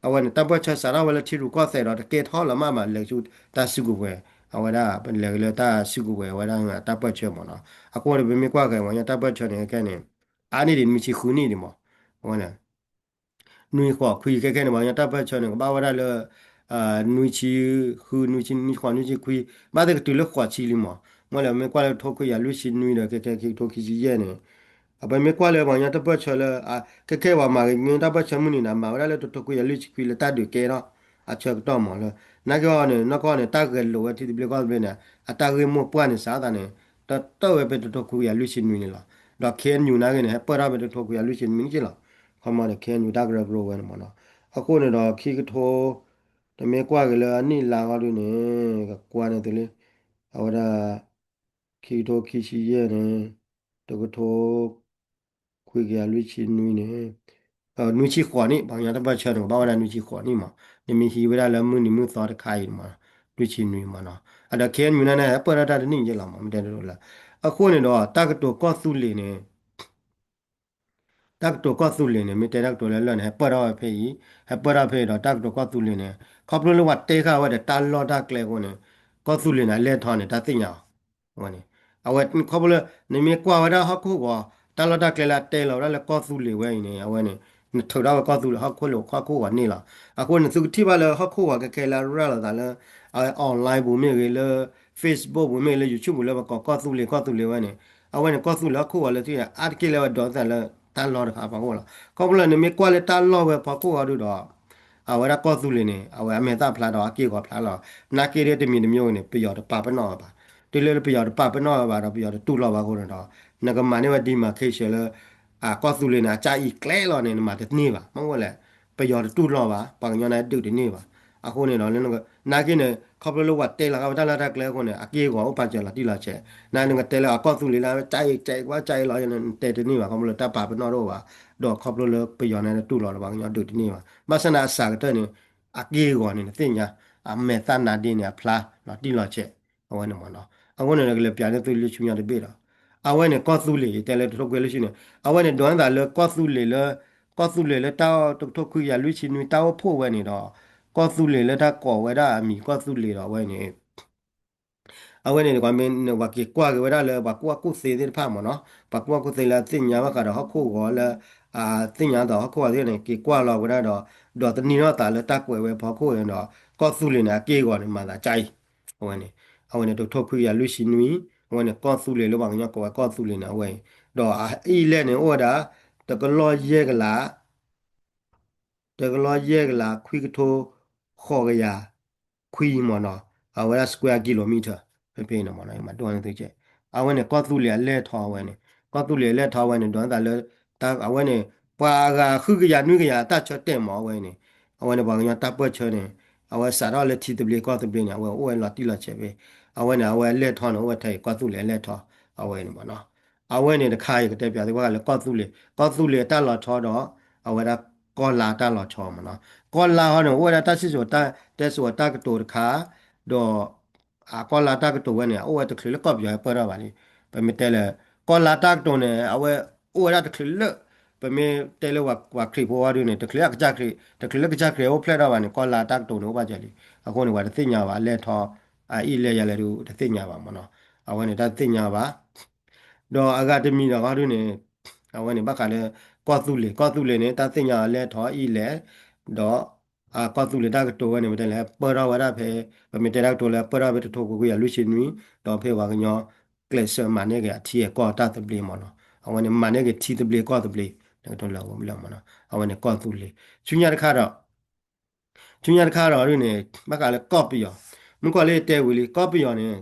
အဝဲန့ၣ် တၢ်ပၢၢ်ဆၢစးထီၣ်ဝဲလၢထံရူၢ်ကီၢ်သဲးဒီး တကဲထီၣ်လီၤမးမး လဲၤဆူတၢ်စုကဝဲၤ အဝဲဒၣ် လဲၤလၢတၢ်စုကဝဲၤ အဝဲဒၣ်တၢ်ပၢၢ်ဆၢမ့ၢ်နီၤ အဃိန့ၣ် ပမ့ၢ်ကွၢ်က့ၤ ပှၤကညီတၢ်ပၢၢ်ဆၢန့ၣ် ခဲခဲန့ၣ် အါန့ၢ်ဒံးနွံဆံဃုနံၣ်ဒံးမး အဝဲန့ၣ် နွံဃိးခွံခဲခဲန့ၣ် ပှၤကညီတၢ်ပၢၢ်ဆၢန့ၣ် ကဘၣ်ဝဲဒၣ်လၢ နွံဆံဃု နွံဆံ နွံဆံဃိး နွံဆံခွံ ဘၣ်သ့ၣ်ကတုၤလၢဃိးဆံလံမး မ့ၢ်လၢမ့ၢ်ကွၢ်လၢတကထိခွံကယၤလွံၢ်ဆံနွံဒီး ခဲခဲခံကထိခံဆံယဲၢ်န့ၣ် အပမ့ၢ်ကွၢ်လၢပှၤကညီတၢ်ပၢၢ်ဆၢလၢ ခဲခဲပှၤမၤကညီတၢ်ပၢၢ်ဆၢမုၢ်နံၤန့ၣ် မၤဝဲဒၣ်လၢတကထိခွံကယၤလွံၢ်ဆံခွံလၢတၢ်ဒုးကဲထီၣ် အဆၢကတီၢ်မးလၢ နာ်က့အီၤန့ၣ် နီၢ်ကီၢ်န့ၣ် တၢ်ဂဲၤလိာ်ဝဲထံသဘျ့ကီၢ်သဘျ့န့ၣ် အတၢ်ဂ့ၢ်မိၢ်ပှၢ်န့ၣ် စးထီၣ်သးန့ၣ် တၢ်တၢၢ်ဝဲဖဲတကထိခွံကယၤလွံၢ်ဆံနွံန့ၣ်လီၤ ဒီး KNU နာ်က့န့ၣ် ဟဲပၢၢ်ထီၣ်ဖဲတကထိခွံကယၤလွံၢ်ဆံနွံန့ၣ်လီၤ ခီမီန့ၣ် KNU တၢ်ကရၢကရိဝဲန့ၣ်မးနီၤ အဃိန့ၣ်ဒီး ခံကထိ တမ့ၢ်ကွၢ်က့ၤလၢအနံၣ်လါဃီဒုန့ၣ် ကကွၢ်န့ၣ်သုလံ အဝဲဒၣ် ခံကထိခံဆံယဲၢ်န့ၣ် တကထိ ခွံကယၤလွံၢ်ဆံနွံန့ၣ် နွံဆံဃိးနံၣ် ပှၤကညီတၢ်ပၢၢ်ဆၢန့ၣ် ကဘၣ်ဝဲဒၣ်နွံဆံဃိးနံၣ်မး နမ့ၢ်ဟံးဝဲဒၣ်လၢမုၢ်နံၤမုၢ်သီတခါအံၤမး လွံၢ်ဆံနွံမးနီၤ အဒီး KNU န့ၣ် ဟဲပၢၢ်ထီၣ်တၢ်တနံၣ်ယဲၢ်လီၤမး မ့ၢ်တဲတလၢ အဃိန့ၣ်ဒီး တၢ်ကတိၤကီၢ်သူလ့ၤန့ၣ် တၢ်ကတိၤကီၢ်သူလ့ၤန့ၣ် မ့ၢ်တဲတၢ်ကတိၤလၢလၢန့ၣ် ဟဲပၢၢ်ထီၣ်ဝဲဖဲအံၤ ဟဲပၢၢ်ထီၣ်ဖဲအံၤဒီး တၢ်ကတိၤကီၢ်သူလ့ၤန့ၣ် ခီဖျိလၢပှၤတဲဃာ်ဝဲဒီးတၢ်လီၢ်တၢ်ကျဲအဃိန့ၣ် ကီၢ်သူလ့ၤန့ၣ် အလဲၢ်ထီၣ်န့ၣ် တၢ်သ့ၣ်ညါအီၤ ဝဲန့ၣ် အဝဲခီဖျိလၢ နမ့ၢ်ကွၢ်ဝဲဒၣ်ဟီၣ်ခိၣ်ဂီၤ တၢ်လီၢ်တၢ်ကျဲလၢအတဲလီၤဝဲဒၣ်လၢကီၢ်သူလ့ၤဝဲအံၤန့ၣ် အဝဲန့ၣ် နထုးထီၣ်ဝဲကီၢ်သူလ့ၤဟီၣ်ခိၣ်လၢဟီၣ်ခိၣ်ဂီၤန့ၣ်လီၤ အဃိန့ၣ် သုကထံၣ်ဘၣ်လၢဟီၣ်ခိၣ်ဂီၤခဲခဲလၢအရၤလီၤသးလၢ အဝဲ online ပူၤမ့ၢ်ဂ့ၤလၢ Facebook ပူၤမ့ၢ်ဂ့ၤလၢ YouTube ပူၤလၢပကိးကီၢ်သူလ့ၤကီၢ်သူလ့ၤဝဲန့ၣ် အဝဲန့ၣ်ကီၢ်သူလ့ၤဟီၣ်ခိၣ်ဂီၤလၢထံၣ်န့ၣ် အါတက့ၢ်လၢအဝဲဒိးသးလၢတၢ်လီၢ်တခါဖီခိၣ်လီၤ ခီဖျိလၢနမ့ၢ်ကွၢ်လၢတၢ်လီၢ်ဝဲဖီခိၣ်ဂီၤဒုဒီး အဝဲဒၣ်ကီၢ်သူလ့ၤန့ၣ် အဝဲအမဲာ်သၣ်ဖျါဒီးအက့ၢ်ဂီၤဖျါလီၤ နာ်က့ဒ်တမံၤတမံၤန့ၣ် ပယီၤတပာ်ပနီၣ်ဝဲဘၣ် တုၤလၢပယီၤတပာ်ပနီၣ်ဝဲဘၣ်ဒီးပယီၤတတူၢ်လိာ်ဘၣ်အဃိန့ၣ်ဒီး နကမၤန့ၢ်ဝဲ demarcation လၢ ကီၢ်သူလ့ၤန့ၣ် အကၢ်အံၤကျဲလီၤန့ၣ် နမၤတန့ၢ်ဘၣ် မ့ၢ်ဝဲလဲၣ် ပယီၤတတူၢ်လိာ်ဘၣ် ပှၤကညီန့ၣ်ဒုးတန့ၢ်ဘၣ် အဃိန့ၣ်ဒီး နာ်က့န့ၣ် ခီဖျိလၢပှၤတဲလီၤဃာ်ဝဲတၢ်လီၢ်တၢ်ကျဲအဃိန့ၣ် အက့ၢ်အဂီၤအိၣ်ပာ်စၢၤလီၤတံၢ်လီၤဆဲး, နနကတဲလၢအကီၢ်သူလ့ၤလၢ ကၠးအံၤကၠးအံၤကွၢ်ကၠးအံၤလီၤ နတဲတန့ၢ်ဘၣ် ခီဖျိလၢတၢ်ပာ်ပနီၣ်တအိၣ်ဘၣ်, ဒီးခီဖျိလၢပယီၤန့ၣ်တတူၢ်လိာ်လၢပှၤကညီဒုးတန့ၢ်ဘၣ်, ဘၣ်ဆၣ်န့ၣ်အစှၤကတၢၢ်န့ၣ် အက့ၢ်အဂီၤန့ၣ် နသ့ၣ်ညါ အမဲာ်သၣ်နါဒ့န့ၣ် အဖျါလီၤတံၢ်လီၤဆဲး အဝဲန့ၣ်မ့ၢ်နီၤ, အဃိန့ၣ် ကလဲၤပျးန့ၢ်သုလၢဆူညါတဘ့ၣ်ဒီး အဝဲန့ၣ်ကီၢ်သူလ့ၤ ယတဲလၢတထိၣ်ကွံာ်လွံၢ်ဆံနွံန့ၣ် အဝဲန့ၣ်ဒိးနသးလၢကီၢ်သူလ့ၤလၢ ကီၢ်သူလ့ၤလၢတၢ်တကထိခွံကယၤလွံၢ်ဆံနွံတၢ်အိၣ်ဖှိၣ်ဝဲန့ၣ်ဒီး ကီၢ်သူလ့ၤလၢတၢ်ကိးဝဲဒၣ်အမံၤကီၢ်သူလ့ၤဒီးအဝဲန့ၣ် အဝဲန့ၣ် ပှၤက့ၤကွၢ်က့ၤဝဲဒၣ်လၢပှၤကူၣ်ဘၣ်ကူၣ်သ့သ့ၣ်တဖၣ်မ့ၢ်နီၤ, ပှၤကူၣ်ဘၣ်ကူၣ်သ့လၢအသ့ၣ်ညါဘၣ်ဃးဒီးဟီၣ်ခိၣ်ဂီၤလၢ သ့ၣ်ညါဒီးဟီၣ်ခိၣ်ဂီၤသ့ၣ်န့ၣ် က့ၤကွၢ်လီၤဝဲဒၣ်ဒီး ဒီးတနံၤထီၣ်သးလၢတၢ်ကွဲးဝဲဖီခိၣ်ဒီး ကီၢ်သူလ့ၤန့ၣ် အက့ၢ်အဂီၤန့ၣ် မၤသးကၠါအံၤ အဝဲန့ၣ် အဝဲန့ၣ် တကထိခွံကယၤလွံၢ်ဆံနွံ အဝဲန့ၣ် ကီၢ်သူလ့ၤလၢပှၤကညီကိးဝဲကီၢ်သူလ့ၤန့ၣ် အဝဲအံၤ ဒီးအအံၣ်လဲၢ်န့ၣ် အိၣ်ဝဲဒၣ် တကလီၢ်ယဲၢ်ကလး တကလီၢ်ယဲၢ်ကလး ခွံကထိ ဃိးကယၤ ခွံမ့ၢ်နီၤ, အဝဲဒၣ် square kilometer ဖဲဖဲန့ၣ်မ့ၢ်နီၤ ယမၤဒိၣ်န့ၢ်သုကဲး, အဝဲန့ၣ် ကီၢ်သူလ့ၤအလဲၢ်ထီအဝဲန့ၣ်, ကီၢ်သူလ့ၤအလဲၢ်ထီအဝဲန့ၣ် ဒိးနသးလၢ အဝဲန့ၣ် ပှၤအဂၤဃုကယၤနွံကယၤတၢ်ဆၢတဲာ်မ့ၢ်အဝဲန့ၣ်, အဝဲန့ၣ် ပှၤကညီတၢ်ပၢၢ်ဆၢန့ၣ် အဝဲစးထီၣ်လၢထံသဘျ့ကီၢ်သဘျ့န့ၣ် အဝဲအိၣ်ဝဲလီၤတံၢ်လီၤဆဲးဖဲ, အဝဲန့ၣ် အဝဲအလဲၢ်ထီန့ၣ် အိၣ်ဝဲထဲအံၤ ကီၢ်သူလ့ၤအလဲၢ်ထီ အဝဲန့ၣ်မ့ၢ်နီၤ အဝဲန့ၣ်တခါအံၤ ကတဲပၠးသုဘၣ်ဃးလၢကီၢ်သူလ့ၤ, ကီၢ်သူလ့ၤအတၢ်လီၤဆီဒီး အဝဲဒၣ်ကီၢ်လါတၢ်လီၤဆီမ့ၢ်နီၤ, ကီၢ်လါဟီန့ၣ် အိၣ်ဝဲဒၣ်တၢ်စံၣ်စိၤတဲစိၤအတၢ်ကတိၤတခါ, ဒီး အကီၢ်လါတၢ်ကတိၤဝဲန့ၣ် အအိၣ်ဝဲတချုးလၢကီၢ်ပယီၤဟဲပၢၢ်ထီၣ်ဘၣ်လံ, ပမ့ၢ်တဲလၢ ကီၢ်လါတၢ်ကတိၤန့ၣ် အဝဲအိၣ်ဝဲဒၣ်တချုးလၢ ပမ့ၢ်တဲလၢပှၤခရံာ်ဖိဝဲဒၣ်န့ၣ် တချုးလၢကစၢ်ခရံာ် တချုးလၢကစၢ်ခရံာ်အိၣ်ဖျဲၣ်ထီၣ်ဘၣ်န့ၣ် ကီၢ်လါတၢ်ကတိၤန့ၣ်အိၣ်ဘၣ်စၢၤလံ, အဃိန့ၣ် ပှၤတသ့ၣ်ညါဘၣ် အလဲၢ်ထီ အအံၣ်လဲၢ်ယၤလဲၣ်ဒုး တသ့ၣ်ညါဘၣ်မ့ၢ်နီၤ, အဝဲန့ၣ် တၢ်တသ့ၣ်ညါဘၣ် ဒီးအဂၤတမံၤဒီးဟီဒုးန့ၣ် အဝဲန့ၣ် ဘၣ်ဃးလၢ ကီၢ်သူလ့ၤ, ကီၢ်သူလ့ၤန့ၣ် တၢ်သ့ၣ်ညါအလဲၢ်ထီအံၣ်လဲၢ်, ဒီး ကီၢ်သူလ့ၤတၢ်ကတိၤဝဲန့ၣ် ပတဲလၢပၢၢ်ထီၣ်ဝဲဒၣ်ဖဲ ပမ့ၢ်တဲတၢ်ကတိၤလၢပၢၢ်ထီၣ်ဖဲတထိခွံကယၤလွံၢ်ဆံနွံ, ဒီးဖဲပှၤကညီ ကျဲးစၢးမၤန့ၢ်က့ၤအထံအကီၢ်တၢ်သဘျ့မ့ၢ်နီၤ, အဝဲန့ၣ်မၤန့ၢ်က့ၤထံသဘျ့ကီၢ်သဘျ့ တကတိၤလၢအဂီၢ်မ့ၢ်နီၤ, အဝဲန့ၣ်ကီၢ်သူလ့ၤ, ဆူညါတခါဒီး ဆူညါတခါဒီးဒ်န့ၣ် ဘၣ်ဃးလၢကီၢ်ပယီၤ, မုၢ်ကီၢ်လၢတဲဝံၤလံ ကီၢ်ပယီၤန့ၣ်,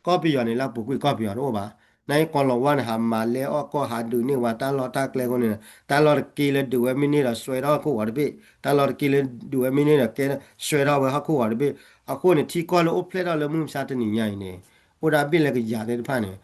ကီၢ်ပယီၤန့ၣ် လၢအပူၤကွံာ်ကီၢ်ပယီၤတအိၣ်ဘၣ်, နာ်က့ကိၤလၤဝါန့ၣ် ဟးမၤလဲအီၣ်ကီၢ် ဟးဒုးန့ၢ်ဝဲတၢ်လီၢ်တၢ်ကျဲအဃိန့ၣ် တၢ်လီၢ်တက့လၢဒုးဝဲမ့ၢ်န့ၢ်ဒီးစွဲထီၣ်ဟီၣ်ခိၣ်ဂီၤတဘ့ၣ်, တၢ်လီၢ်တက့လၢဒုးဝဲမ့ၢ်န့ၢ်ဒီး ကဲစွဲထီၣ်ဝဲဟီၣ်ခိၣ်ဂီၤတဘ့ၣ်, အဃိန့ၣ် ထံကီၢ်လၢအိၣ်ဖျဲၣ်ထီၣ်လၢမုၢ်မဆါတနံၤညါအံၤန့ၣ် အိၣ်ဒၣ်ဘ့ၣ်လၢကယၤသ့ၣ်တဖၣ်န့ၣ်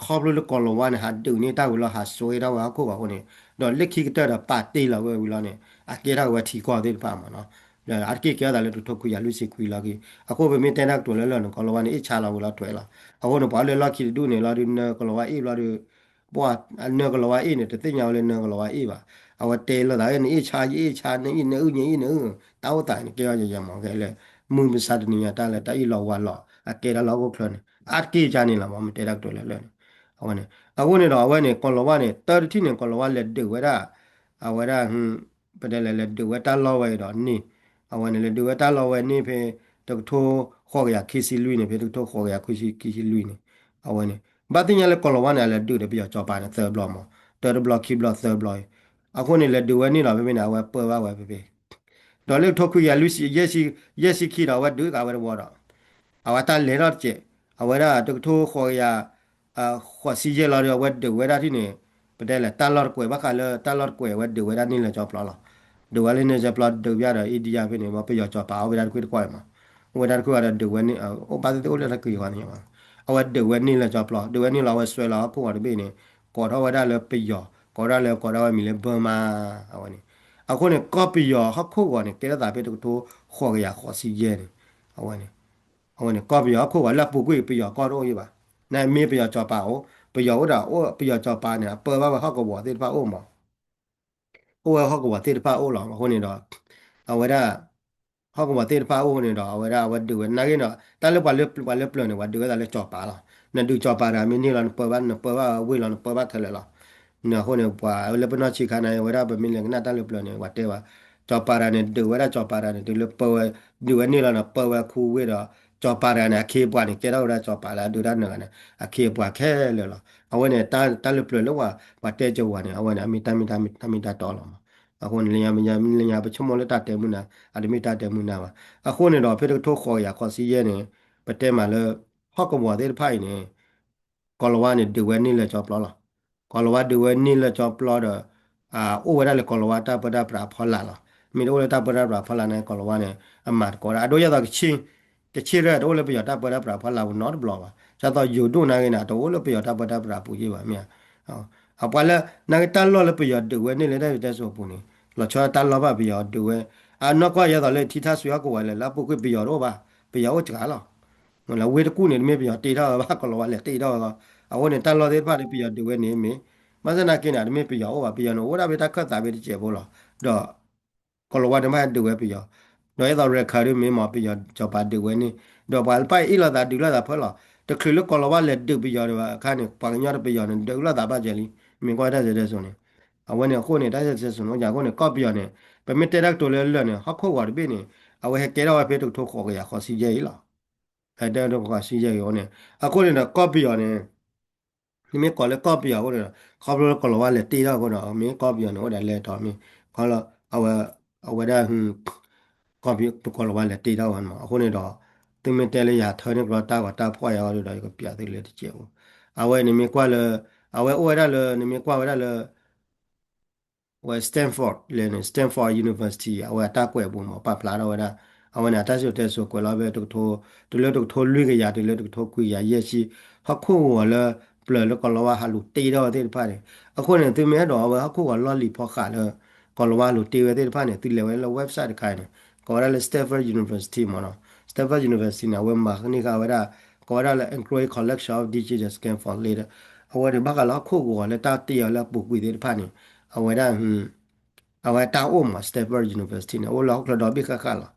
ခီဖျိလၢကိၤလၤဝါန့ၣ် ဟးဒုးန့ၢ်တၢ်ဝံၤလီၤ ဟးစွဲထီၣ်ဝဲဟီၣ်ခိၣ်ဂီၤအဃိန့ၣ်, ဒီးလၢခံကတၢၢ်ဒီးပာ်တ့ၢ်လီၤဝဲဝံၤလီၤန့ၣ် အကဲထီၣ်ဝဲထံကီၢ်သ့ၣ်တဖၣ်မ့ၢ်နီၤ, ဒီးအါတက့ၢ်ကဲထီၣ်သးလၢတကထိခွံကယၤလွံၢ်ဆံခွံလီၤက့ၤ, အဃိပမ့ၢ်တဲတၢ်ကတိၤလၢလၢာ်န့ၣ် ကိၤလၤဝါန့ၣ် အ့ၣ်ဆါလီၤဝံၤလီၤထွဲလီၤ, အဃိန့ၣ် ပှၤလၢလီၢ်ခံတဒူၣ်န့ၣ်လီၤဒုး နၢၤကိၤလၤဝါအ့ၣ်ဘျီဒုး ပှၤနၢၤကိၤလၤဝါအ့ၣ်န့ၣ် တသ့ၣ်ညါဝဲလၢနၢၤကိၤလၤဝါအ့ၣ်ဘၣ်, အဝဲတဲလိာ်သး နအ့ၣ်ဆါ ယအ့ၣ်ဆါ နအ့ၣ် နအုၣ် နအ့ၣ် နအုၣ် တၢ်အိၣ်သးန့ၣ် ကဲထီၣ်ယဲယဲမ့ၢ် ကဲလၢ မုၢ်မဆါတနံၤညါတၢ်လၢတၢ်အ့ၣ်လိာ်ဝါလိာ် အကဲတၢ်လၢဟီၣ်ခိၣ်ချၢန့ၣ် အါတက့ၢ်ကန့ၣ်လီၤ မ့ၢ်တဲတၢ်ကတိၤလၢလၢာ်န့ၣ်, အဝဲန့ၣ် အဃိန့ၣ်ဒီးအဝဲန့ၣ် ကိၤလၤဝါန့ၣ် တၢ်တထံၣ်န့ၣ် ကိၤလၤဝါလဲၤဒုးဝဲဒၣ် အဝဲဒၣ် ပတဲလဲၤလဲၤဒုးဝဲတၢ်လီၢ်ဝဲအံၤဒီးန့ၢ်, အဝဲန့ၣ် လဲၤဒုးဝဲတၢ်လီၢ်ဝဲန့ၢ်ဖဲ တကထိဃိးကယၤခံဆံလွံၢ်န့ၣ် ဖဲတကထိဃိးကယၤခွံဆံလွံၢ်န့ၣ်, အဝဲန့ၣ် ဘၣ်သ့ၣ်ညါလၢကိၤလၤဝါန့ၣ် အလဲၤဒုးဒီးပယီၤကၠီၤပၤန့ၣ် သၢဘျီမး, တၢတဘျီခံဘျီသၢဘျီအံၤ, အဃိန့ၣ် လဲၤဒုးဝဲန့ၢ်လီၤဖဲဖဲန့ၣ် အဝဲပၢဘၣ်ဝဲဖဲဖဲ ဒီးလၢတကထိခွံကယၤလွံၢ်ဆံ ယဲၢ်ဆံခံဒီး အဝဲဒုးကးဝဲတဝီဒီး အဝဲတၢ်လဲၤထီၣ်တစဲး, အဝဲဒၣ်တကထိဃိးကယၤ ဃိးဆံယဲၢ်လီၤဒီး အဝဲဒုးဝဲဒၣ်ထံၣ်န့ၣ် ပတဲလဲၣ် တၢ်လီၢ်တကွဲးဘၣ်ဃးလၢတၢ်လီၢ်တကွဲး အဝဲဒုးဝဲဒၣ်န့ၢ်လၢကၠီပျီလီၤ. ဒုးဝဲလၢန့ၢ်ကၠီပျီ ဒုးဘၣ်ဒီး India ဖဲန့ၣ် ပယီၤကၠီၤပၤအိၣ်ဝဲဒၣ်တကွ့ၢ်တကွီၢ်အံၤမး, အိၣ်ဝဲဒၣ်တကွ့ၢ်ဝဲဒီးဒုးဝဲန့ၢ် အိၣ်ဘၣ်သ့ၣ်သ့ၣ်အိၣ်လၢတၢ်ကုာ်ယီၤန့ၣ်မး, အဝဲဒုးဝဲန့ၢ်လၢကၠီပျီ ဒုးဝဲန့ၢ်လီၤ အဝဲစွဲလီၤဟီၣ်ခိၣ်ဂီၤတဘ့ၣ်န့ၣ် ကိးထီၣ်ဝဲဒၣ်လၢပယီၤ ကိးဒၣ်လၢကိးဒၣ်ဝဲမံၤလၢ Burma အဝဲန့ၣ်, အဃိန့ၣ် ကီၢ်ပယီၤဟီၣ်ခိၣ်ဂီၤန့ၣ် ကဲထီၣ်သးဖဲတကထိဃိးကယၤဃိးဆံယဲၢ်န့ၣ်, အဝဲန့ၣ် အဝဲန့ၣ် ကီၢ်ပယီၤဟီၣ်ခိၣ်ဂီၤလၢအပူၤကွံာ် ပယီၤကီၢ်တအိၣ်ယံၤဘၣ်, နမ့ၢ်ပယီၤကၠီၤပၤအိၣ် ပယီၤအိၣ်ဒီး ပယီၤကၠီၤပၤန့ၣ် အပၢဘၣ်ဝဲဟီၣ်ကဝီၤသ့ၣ်တဖၣ်အိၣ်မး, အိၣ်ဝဲဟီၣ်ကဝီၤသ့ၣ်တဖၣ်အိၣ်လီၤ. အဃိန့ၣ်ဒီး အဝဲဒၣ် ဟီၣ်ကဝီၤသ့ၣ်တဖၣ်အိၣ်န့ၣ်ဒီး အဝဲဒၣ်အဝဲဒုးဝဲနာ်က့ဒီး တၢ်လၢပှၤလၢပျၢၤန့ၣ် ပှၤဒုးဝဲဒၣ်လၢကၠီၤပၤလီၤ. နဒုးကၠီၤပၤတဂၤမ့ၢ်န့ၢ်လီၤ နပၢဘၣ် နပၢဘၣ်ဝ့ၢ်လီၤ နပၢဘၣ်ခဲလၢာ်လီၤ. အဃိန့ၣ် ပှၤလၢပနီၢ်ဆံးခါန့ၣ် အဝဲဒၣ်ပမ့ၢ်လဲၤကနၣ်တၢ်လၢပျၢၤန့ၣ် ပှၤတဲဘၣ် ကၠီၤပၤတဂၤန့ၣ် ဒုးဝဲဒၣ်ကၠီၤပၤတဂၤန့ၣ် တုၤလၢပၢဝဲ ဒုးဝဲန့ၢ်လီၤန့ၣ် ပၢဝဲခူဝ့ၢ်ဒီး ကၠီၤပၤတဂၤန့ၣ် အခ့အပှၤန့ၣ် ကဲထီၣ်ဝဲဒၣ်ကၠီၤပၤလၢအဒုးတၢ်နၢၤဂၤန့ၣ် အခ့အပှၤခဲလၢာ်လီၤ. အဝဲန့ၣ် တၢ်လၢပျၢၤလၢပှၤတဲကဝၤန့ၣ် အဝဲန့ၣ် အမ့ၢ်တၢ်မ့ၢ်တၢ်မ့ၢ်တၢ်တီလီၤမး. အဃိန့ၣ် လၢညါပဆိကမိၣ်လၢတၢ်တဲမုာ်နၤ အတမ့ၢ်တၢ်တဲမုာ်နၤဘၣ်. အဃိန့ၣ်ဒီး ဖဲတကထိဃိးကယၤဃိးဆံယဲၢ်န့ၣ် ပတဲမးလၢ ဟီၣ်ကဝီၤသ့ၣ်တဖၣ်အံၤန့ၣ် ကီၤလၤဝါန့ၣ် ဒုးဝဲန့ၢ်လၢကၠီပျီလီၤ. ကီၤလၤဝါဒုးဝဲန့ၢ်လၢကၠီပျီဒီး အိၣ်ဝဲဒၣ်လၢကီၤလၤဝါတၢ်ပၢတၢ်ပြးအဖီလာ်လီၤ. မ့ၢ်တအိၣ်လၢတၢ်ပၢတၢ်ပြးဖီလာ်န့ၣ် ကီၤလၤဝါန့ၣ် အမၤတကိးဒၣ် အဒိ ယဲသိးကဆ့ၣ်, ကဆ့ၣ်ရဲၣ် တအိၣ်လၢပယီၤတၢ်ပၢတၢ်ပြးဖီလာ်ပူၤနီတဘျီဘၣ်. ဒ်သိးယိၤဒိၣ်နာ်ဂ့ၤန့ၣ် တအိၣ်လၢပယီၤတၢ်ပၢတၢ်ပြးပူၤယဲၢ်ဘၣ်မ့ၢ်ဧါ. အပှၤလၢ နာ်ဂ့ၤတၢ်လီၢ်လၢပယီၤဒုးဝဲန့ၣ်လၢတၢ်စံၣ်စိၤပူၤန့ၣ် လီၤဆီဒၣ်တၢ်လီၢ်ဘၣ်ပယီၤဒုးဝဲ, အနီၢ်ကီၢ်ယဲသိးလၢထံထၣ်စွံဟီၣ်ကဝီၤလဲၣ် လၢအပူၤကွံာ်ပယီၤတအိၣ်ဘၣ်, ပယီၤအိၣ်စှၤလီၤ. လၢဝ့ၢ်တကူၣ်န့ၣ် တမ့ၢ်ပယီၤတ့ထီၣ်ဝဲဘၣ် ကီၤလၤဝါလဲၤတ့ထီၣ်ဝဲလီၤ. အဃိန့ၣ် တၢ်လီၢ်သ့ၣ်တဖၣ်န့ၣ် ပယီၤဒုးဝဲန့ၣ်မ့ၢ်, ဘၣ်ဆၣ်သနာ်က့န့ၣ် တမ့ၢ်ပယီၤအိၣ်ဘၣ် ပယီၤန့ၣ်အိၣ်ဒၣ်ဖဲတၢ်ခၢၣ်သးဖဲတစဲးဖိလီၤ. ဒီး ကီၤလၤဝါန့ၣ်ဘၣ်ဒုးဝဲပယီၤ, ဒီးယဲသိးရဲၣ်ခၢၣ်ဒုးမ့ၢ်မ့ၢ်ပယီၤစီၤပၤဒုးဝဲန့ၣ်, ဒီးပှၤတဖၣ်အံၤအ့ၣ်လိာ်သးဒုးလိာ်သးဖၢလီၤ. တချုးလၢကီၤလၤဝါလဲၤဒုးပယီၤအခါန့ၣ် ပှၤကညီတပယီၤန့ၣ် ဒုးလိာ်သးဘၣ်ကဲလံ, မ့ၢ်ကွၢ်တၢ်စံၣ်စိၤန့ၣ်, အဝဲန့ၣ်အဃိန့ၣ် တၢ်စံၣ်စိၤန့ၣ်အိၣ်ယၤအဃိန့ၣ် ကီၢ်ပယီၤန့ၣ် ပမ့ၢ်တဲတၢ်ကတိၤလၢလၢာ်န့ၣ် ဟီၣ်ခိၣ်ဂီၤတဘ့ၣ်န့ၣ် အဝဲဟဲကဲထီၣ်ဝဲဖဲတကထိဃိးကယၤဃိးဆံယဲၢ်အံၤလီၤ. ဟဲတဲတကထိဃိးဆံယဲၢ်အံၤအဃိန့ၣ် အဃိန့ၣ်ဒီးကီၢ်ပယီၤန့ၣ် နမ့ၢ်ကိးလၢကီၢ်ပယီၤအဃိန့ၣ်ဒီး ခီဖျိလၢကီၤလၤဝါလဲၤတ့ထီၣ်အဃိဒီး မ့ၢ်ကီၢ်ပယီၤန့ၣ် အိၣ်ဒၣ်လဲၣ်တီမ့ၢ် ခီလၢ အဝဲဒၣ် ကီၢ်ပယီၤ ကီၤလၤဝါလဲၤတ့ထီၣ်ဝဲမး အဃိန့ၣ်ဒီး သုမ့ၢ်တဲလၢယၤထၢန့ၢ်ကျီတၢ်ဂီၤတၢ်ဖှီၣ်ယၤအီၤဒီး ယကပျးသုလၢတစဲးဖိ, အဝဲန့ၣ်မ့ၢ်ကွၢ်လၢ အဝဲအိၣ်ဝဲဒၣ်လၢ နမ့ၢ်ကွၢ်ဝဲဒၣ်လၢ အဝဲ Stanford လဲၣ်န့ၣ် Stanford University အဝဲအတၢ်ကွဲးပူၤမး ပာ်ဖျါထီၣ်ဝဲဒၣ် အဝဲန့ၣ် အတၢ်စံၣ်စိၤတဲစိၤကွဲးလီၤဖဲတကထိ တုၤလၢတကထိလွံၢ်ကယၤ တုၤလၢတကထိခွံကယၤယဲၢ်ဆံ ဟီၣ်ခိၣ်ဂီၤလၢ ပျၢၤလၢကီၤလၤဝါဟးလူၤတ့ထီၣ်ဝဲသ့ၣ်တဖၣ်န့ၣ် အဃိန့ၣ် သုမ့ၢ်အဲၣ်ဒိးအဝဲဟီၣ်ခိၣ်ဂီၤလီၢ်လံၤဖီဃးလၢ ကီၤလၤဝါလူၤတ့ဝဲသ့ၣ်တဖၣ်န့ၣ် သုလဲၤဝဲလၢ website တခါန့ၣ် ကိးဝဲဒၣ်လၢ Stanford University မးနီၤ Stanford University န့ၣ် အဝဲမၤန့ၢ်ဃာ်ဝဲဒၣ် ကိးဝဲဒၣ်လၢ Inquiry Collection of Digital Scam for Later အဝဲန့ၣ်ဘၣ်ဃးလၢဟီၣ်ခိၣ်ဂီၤလၢတၢ်တ့အီၤလၢအပူၤကွံာ်သ့ၣ်တဖၣ်န့ၣ် အဝဲဒၣ် အဝဲတၢ်အိၣ်မး Stanford University န့ၣ် အိၣ်လၢဟီၣ်ချၢဒီဘ့ၣ်ဃၣ်ဃၣ်လီၤ.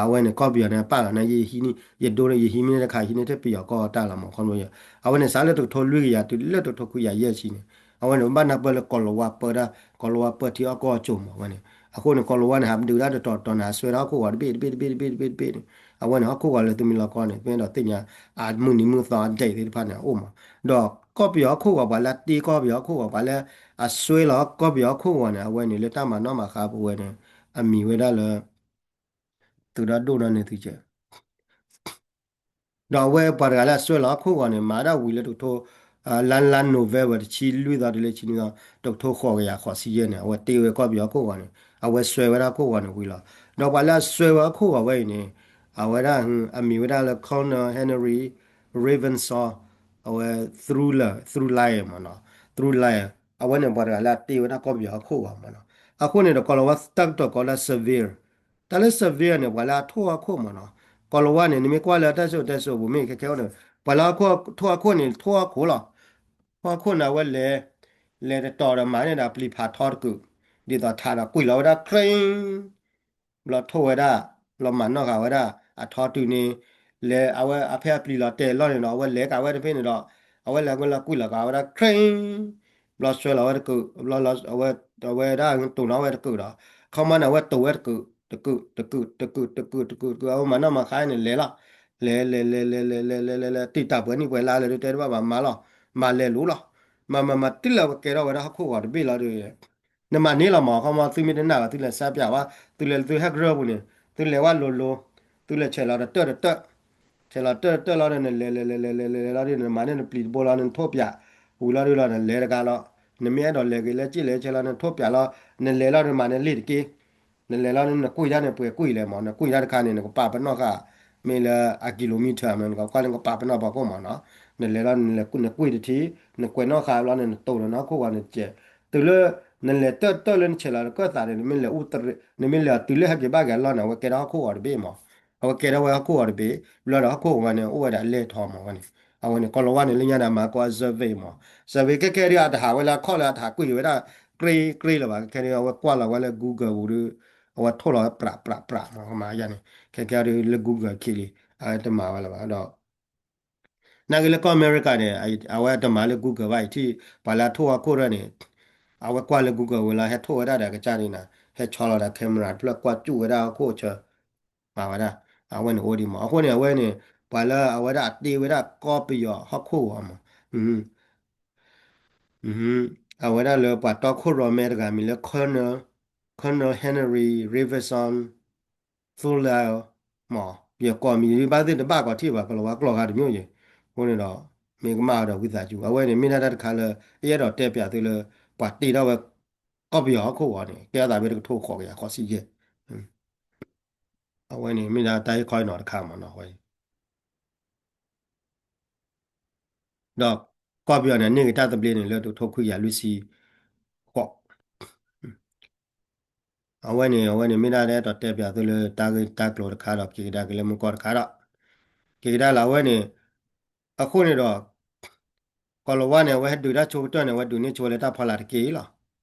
အဝဲန့ၣ် ကီၢ်ပယီၤန့ၣ် ပာ်လီၤန့ၣ် ယဟံးန့ၢ် ယဒိန့ၣ် ယဟံးမ့ၢ်န့ၢ်တခါ ဟံးန့ၢ်ထဲပယီၤကီၢ်တၢ်လီၤမး ခီဖျိ အဝဲန့ၣ် စးလၢတကထိလွံၢ်ကယၤ တုၤလၢတကထိခွံကယၤယဲၢ်ဆံန့ၣ် အဝဲန့ၣ် ဘၣ်နၢ်ပၢၢ်လၢကီၤလၤဝါပၢတၢ် ကီၤလၤဝါပၢထံအီၣ်ကီၢ်အစိၤမး အဝဲန့ၣ် အဃိန့ၣ် ကီၤလၤဝါန့ၣ် ဟးဒုးတၢ်တတီၤတီၤန့ၣ် ဟးစွဲဒၣ်ဟီၣ်ခိၣ်ဂီၤတဘ့ၣ်တဘ့ၣ်တဘ့ၣ်တဘ့ၣ်တဘ့ၣ်တဘ့ၣ်န့ၣ် အဝဲန့ၣ် ဟီၣ်ခိၣ်ဂီၤလၢသုမ့ၢ်လီၤကီန့ၣ် မ့ၢ်အဲၣ်ဒိးသ့ၣ်ညါ အမုၢ်နံၤမုၢ်သီအ date သ့ၣ်တဖၣ်န့ၣ် အအိၣ်မး ဒီးကီၢ်ပယီၤဟီၣ်ခိၣ်ဂီၤ ပှၤလၢအတ့ကီၢ်ပယီၤဟီၣ်ခိၣ်ဂီၤ ပှၤလၢအစွဲလီၤကီၢ်ပယီၤဟီၣ်ခိၣ်ဂီၤန့ၣ် အဝဲန့ၣ်လၢတၢ်မၤနီၣ်မၤဃါပူၤဝဲန့ၣ် အမံၤဝဲဒၣ်လၢ သုးဒီဒိၣ်နီၢ်န့ၣ်သုကဲ ဒီးအဝဲပှၤတဂၤလၢအစွဲလီၤဟီၣ်ခိၣ်ဂီၤန့ၣ် မၤဒၣ်ဝံၤလၢတကထိ လါလါ November တဆံလွံၢ်သီတုၤလၢဆံနွံသီ တကထိဃိးကယၤဃိးဆံယဲၢ်န့ၣ် အဝဲတ့ဝဲကီၢ်ပယီၤဟီၣ်ခိၣ်ဂီၤန့ၣ် အဝဲစွဲဝဲဒၣ်ဟီၣ်ခိၣ်ဂီၤန့ၣ်ဝံၤလီၤ. ဒီးပှၤလၢအစွဲဝဲဟီၣ်ခိၣ်ဂီၤဝဲအံၤန့ၣ် အဝဲဒၣ် အမံၤဝဲဒၣ်လၢ Colonel Henry Ravensaw အဝဲ through လၢ through line မ့ၢ်နီၤ through line အဝဲန့ၣ်ပှၤတဂၤလၢအတ့ဝဲဒၣ်ကီၢ်ပယီၤဟီၣ်ခိၣ်ဂီၤမ့ၢ်နီၤ. အဃိန့ၣ်ဒီး ကီၤလၤဝါတၢ်ကတိၤကိးလၢ surveyor တၢ်လၢ surveyor န့ၣ် ပှၤလၢအထိၣ်ဟီၣ်ခိၣ်မ့ၢ်နီၤ. ကီၤလၤဝါန့ၣ် နမ့ၢ်ကွၢ်လၢတၢ်စံၣ်စိၤတဲစိၤပူၤမ့ၢ်ခဲခဲအိၣ်န့ၣ် ပှၤလၢအထိၣ်ဟီၣ်ခိၣ်န့ၣ် ထိၣ်ဟီၣ်ခိၣ်လီၤ. ထိၣ်ဟီၣ်ခိၣ်န့ၣ် အဝဲလဲၤ လဲၤတတီၤဒီးမၤန့ၢ်ဒီးပျံၤဖးထီတကုာ် ဒ်သိးထးဒီးကွံာ်လီၤဝဲဒၣ် crane ဘျီထိၣ်ဝဲဒၣ် ဘျီမၤနီၣ်ဃာ်ဝဲဒၣ် အထီတုၤန့ၣ် လဲၤအဝဲအဖဲအပျံၤလီၤတဲာ်လီၤန့ၣ်ဒီး အဝဲလဲၤကးဝဲတဖဲန့ၣ်ဒီး အဝဲလဲၤကွံာ်လီၤကွံာ်လီၤကးဝဲဒၣ် crane ဘျီစွဲလီၤဝဲတကုာ် ဘျီအဝဲဒၣ်တိၢ်နီၣ်ဝဲတကုာ်ဒီး ခီမီန့ၣ် အဝဲတိၢ်ဝဲတကုာ် တကုာ် တကုာ် တကုာ် တကုာ် တကုာ် တကုာ် အဝဲမၤနီၣ်မၤဃါန့ၣ်လဲၤလီၤ လဲၤ လဲၤ လဲၤ လဲၤ လဲၤ လဲၤ လဲၤ လဲၤ တံာ်တာ်ပှဲၤနံၣ်ပှဲၤလါလၢတဲတဘၣ်ဘၣ်မၤလီၤ မၤလဲၤလူၤလီၤ မၤမၤမၤတုၤလၢအဝဲကဲထီၣ်ဝဲဒၣ်ဟီၣ်ခိၣ်ဂီၤတဘ့ၣ်လီၤဒီး နမၤန့ၢ်လီၤမး ခီမီသုမ့ၢ်တနာ်ဘၣ် သုလဲၤစါပၠးဝဲ သုလဲၤသုဟဲကရၢၢ်ပူၤန့ၣ် သုလဲၤဝဲလိၤလိၤ သုလဲၤဆဲးလီၤတတၢၢ်တတၢၢ် ဆဲးလီၤတတၢၢ်တတၢၢ်လီၤဒီး နလဲၤလဲၤလဲၤလဲၤလဲၤလဲၤလီၤဒီး နမၤန့ၢ်နပျံၤတဘိလီၤ နထိၣ်ပၠး ဝံၤလီၤဒုလီၤ နလဲၤတဂၤလီၤ နမ့ၢ်အဲၣ်ဒိးလဲၤဂ့ၤလဲၤစ့ၢ်လဲၤဆဲးလီၤ နထိၣ်ပၠးလီၤ နလဲၤလီၤဒီး နမၤန့ၢ်လ့ၣ်တက့ၢ် နလဲၤလီၤဒီး နကွံာ်တၢ်န့ၣ် ပှဲၤကွံာ်လဲၣ်မး နကွံာ်တၢ်တခါန့ၣ် နကပာ်ပနီၣ်ဃာ် မ့ၢ်လၢအ kilometer မး နကကွၢ်လၢနကပာ်ပနီၣ်ပှၤခိၣ်မးနီၤ နလဲၤလီၤ နကွံာ်တထံ နကွဲးနီၣ်ဃာ်ဘျီန့ၣ် နတိၢ်ဒီးနဟီၣ်ခိၣ်ဂီၤန့ၣ်တကဲး တုၤလၢ နလဲၤတၢၢ်တၢၢ်လၢနဆဲးလီၤတကၢၢ်သးန့ၣ် နမ့ၢ်လဲၤအူ နမ့ၢ်လဲၤတုၤလၢဟဲက့ၤဘၣ်က့ၤအလီၢ်န့ၣ် အဝဲကဲထီၣ်ဟီၣ်ခိၣ်ဂီၤတဘ့ၣ်မး အဝဲကဲထီၣ်ဝဲဟီၣ်ခိၣ်ဂီၤတဘ့ၣ် ဘျီဒီးဟီၣ်ခိၣ်ဂီၤဝဲန့ၣ် အိၣ်ဝဲဒၣ်အလဲၢ်ထီမးဝဲန့ၣ် အဝဲန့ၣ် ကီၤလၤဝါန့ၣ် လၢညါန့ၣ် အမၤကိးအ survey မး survey ခဲခဲဒုး အတဟးဝဲလၢအခီၣ်လၢအတဟးကွံာ်ဝဲဒၣ် ကြ့ကြ့လၢၤဘၣ် ခဲခဲဒုး အဝဲကွၢ်လီၤဝဲလၢ Google ပူၤဒီး အဝဲထိၣ်လီၤဝဲပြးပြးပြးမး ကမၤယါန့ၣ် ခဲခဲဒုး လၢ Google ခံလံ အဝဲတမၤဝဲလၢၤဘၣ်ဒီး နာ်က့လၢကီၢ်အမဲရကၤန့ၣ် အဝဲတမၤလၢ Google ဘၣ် အံၤထံၣ် ပှၤလၢအထိၣ်ဟီၣ်ခိၣ်ဒၣ်န့ၣ် အဝဲကွၢ်လၢ Google ဝဲလီၤ ဟဲထိၣ်ဝဲဒၣ်ဒီးကစၢ်ဒ်န့ၣ် ဟဲဆီလီၤဒီး camera တဖျၢၣ်ကွၢ်စူၣ်ဝဲဒၣ်ဟီၣ်ခိၣ်အဆၢ မၤဝဲဒၣ် အဝဲန့ၣ်အိၣ်ဒံးမး အဃိန့ၣ် အဝဲန့ၣ် ပှၤလၢအဝဲဒၣ်အတ့ဝဲဒၣ်ကီၢ်ပယီၤဟီၣ်ခိၣ်ဂီၤမး အဝဲဒၣ်လၢပှၤတီခိၣ်ရိၣ်မဲတဂၤမံၤလၢ Colonel Henry Ravensaw Thurlow မး ယကိးမံၤဘၣ်သ့ၣ်တဘၣ်ကီးထံၣ်ဘၣ် ကီၤလၤဝါကျိာ်ဂၤတမံၤယဲၢ် အဃိန့ၣ်ဒီး မ့ၢ်ကမၣ်အီၤဒီးဝံသးစူၤ အဝဲန့ၣ်မ့ၢ်ဒၣ်တၢ်တခါလၢ ယအဲၣ်ဒိးတဲပၠးသုလၢ ပှၤတ့ထီၣ်ဝဲ ကီၢ်ပယီၤဟီၣ်ခိၣ်ဂီၤန့ၣ် ကဲထီၣ်သးဖဲတကထိဃိးကယၤဃိးဆံယဲၢ် အဝဲန့ၣ်မ့ၢ်ဒၣ်တၢ်ဟ့ၣ်ခီဟ့ၣ်နီၤတခါမ့ၢ်နီၤ အဝဲ ဒီးကီၢ်ပယီၤန့ၣ် န့ၢ်က့ၤတၢ်သဘျ့န့ၣ် လၢတကထိခွံကယၤလွံၢ်ဆံဃိး အဝဲန့ၣ် အဝဲန့ၣ်မ့ၢ်ဒၣ်တၢ်အဲၣ်ဒိးတဲပၠးသုလၢတၢ်ဂ့ၢ်တၢ်ကျိၤတခါဒီး က့ၤကဒါက့ၤလၢမုၢ်ကီၢ်တခါဒီး က့ၤကဒါလီၤ အဝဲန့ၣ် အဃိန့ၣ်ဒီး ကီၢ်လီၤဝါန့ၣ် အဝဲဟဲဒုးတၢ်ဆိကတၢၢ်န့ၣ် အဝဲဒုးန့ၢ်ဆိလၢတၢ်ဖီလာ်တက့ၢ်လီၤ.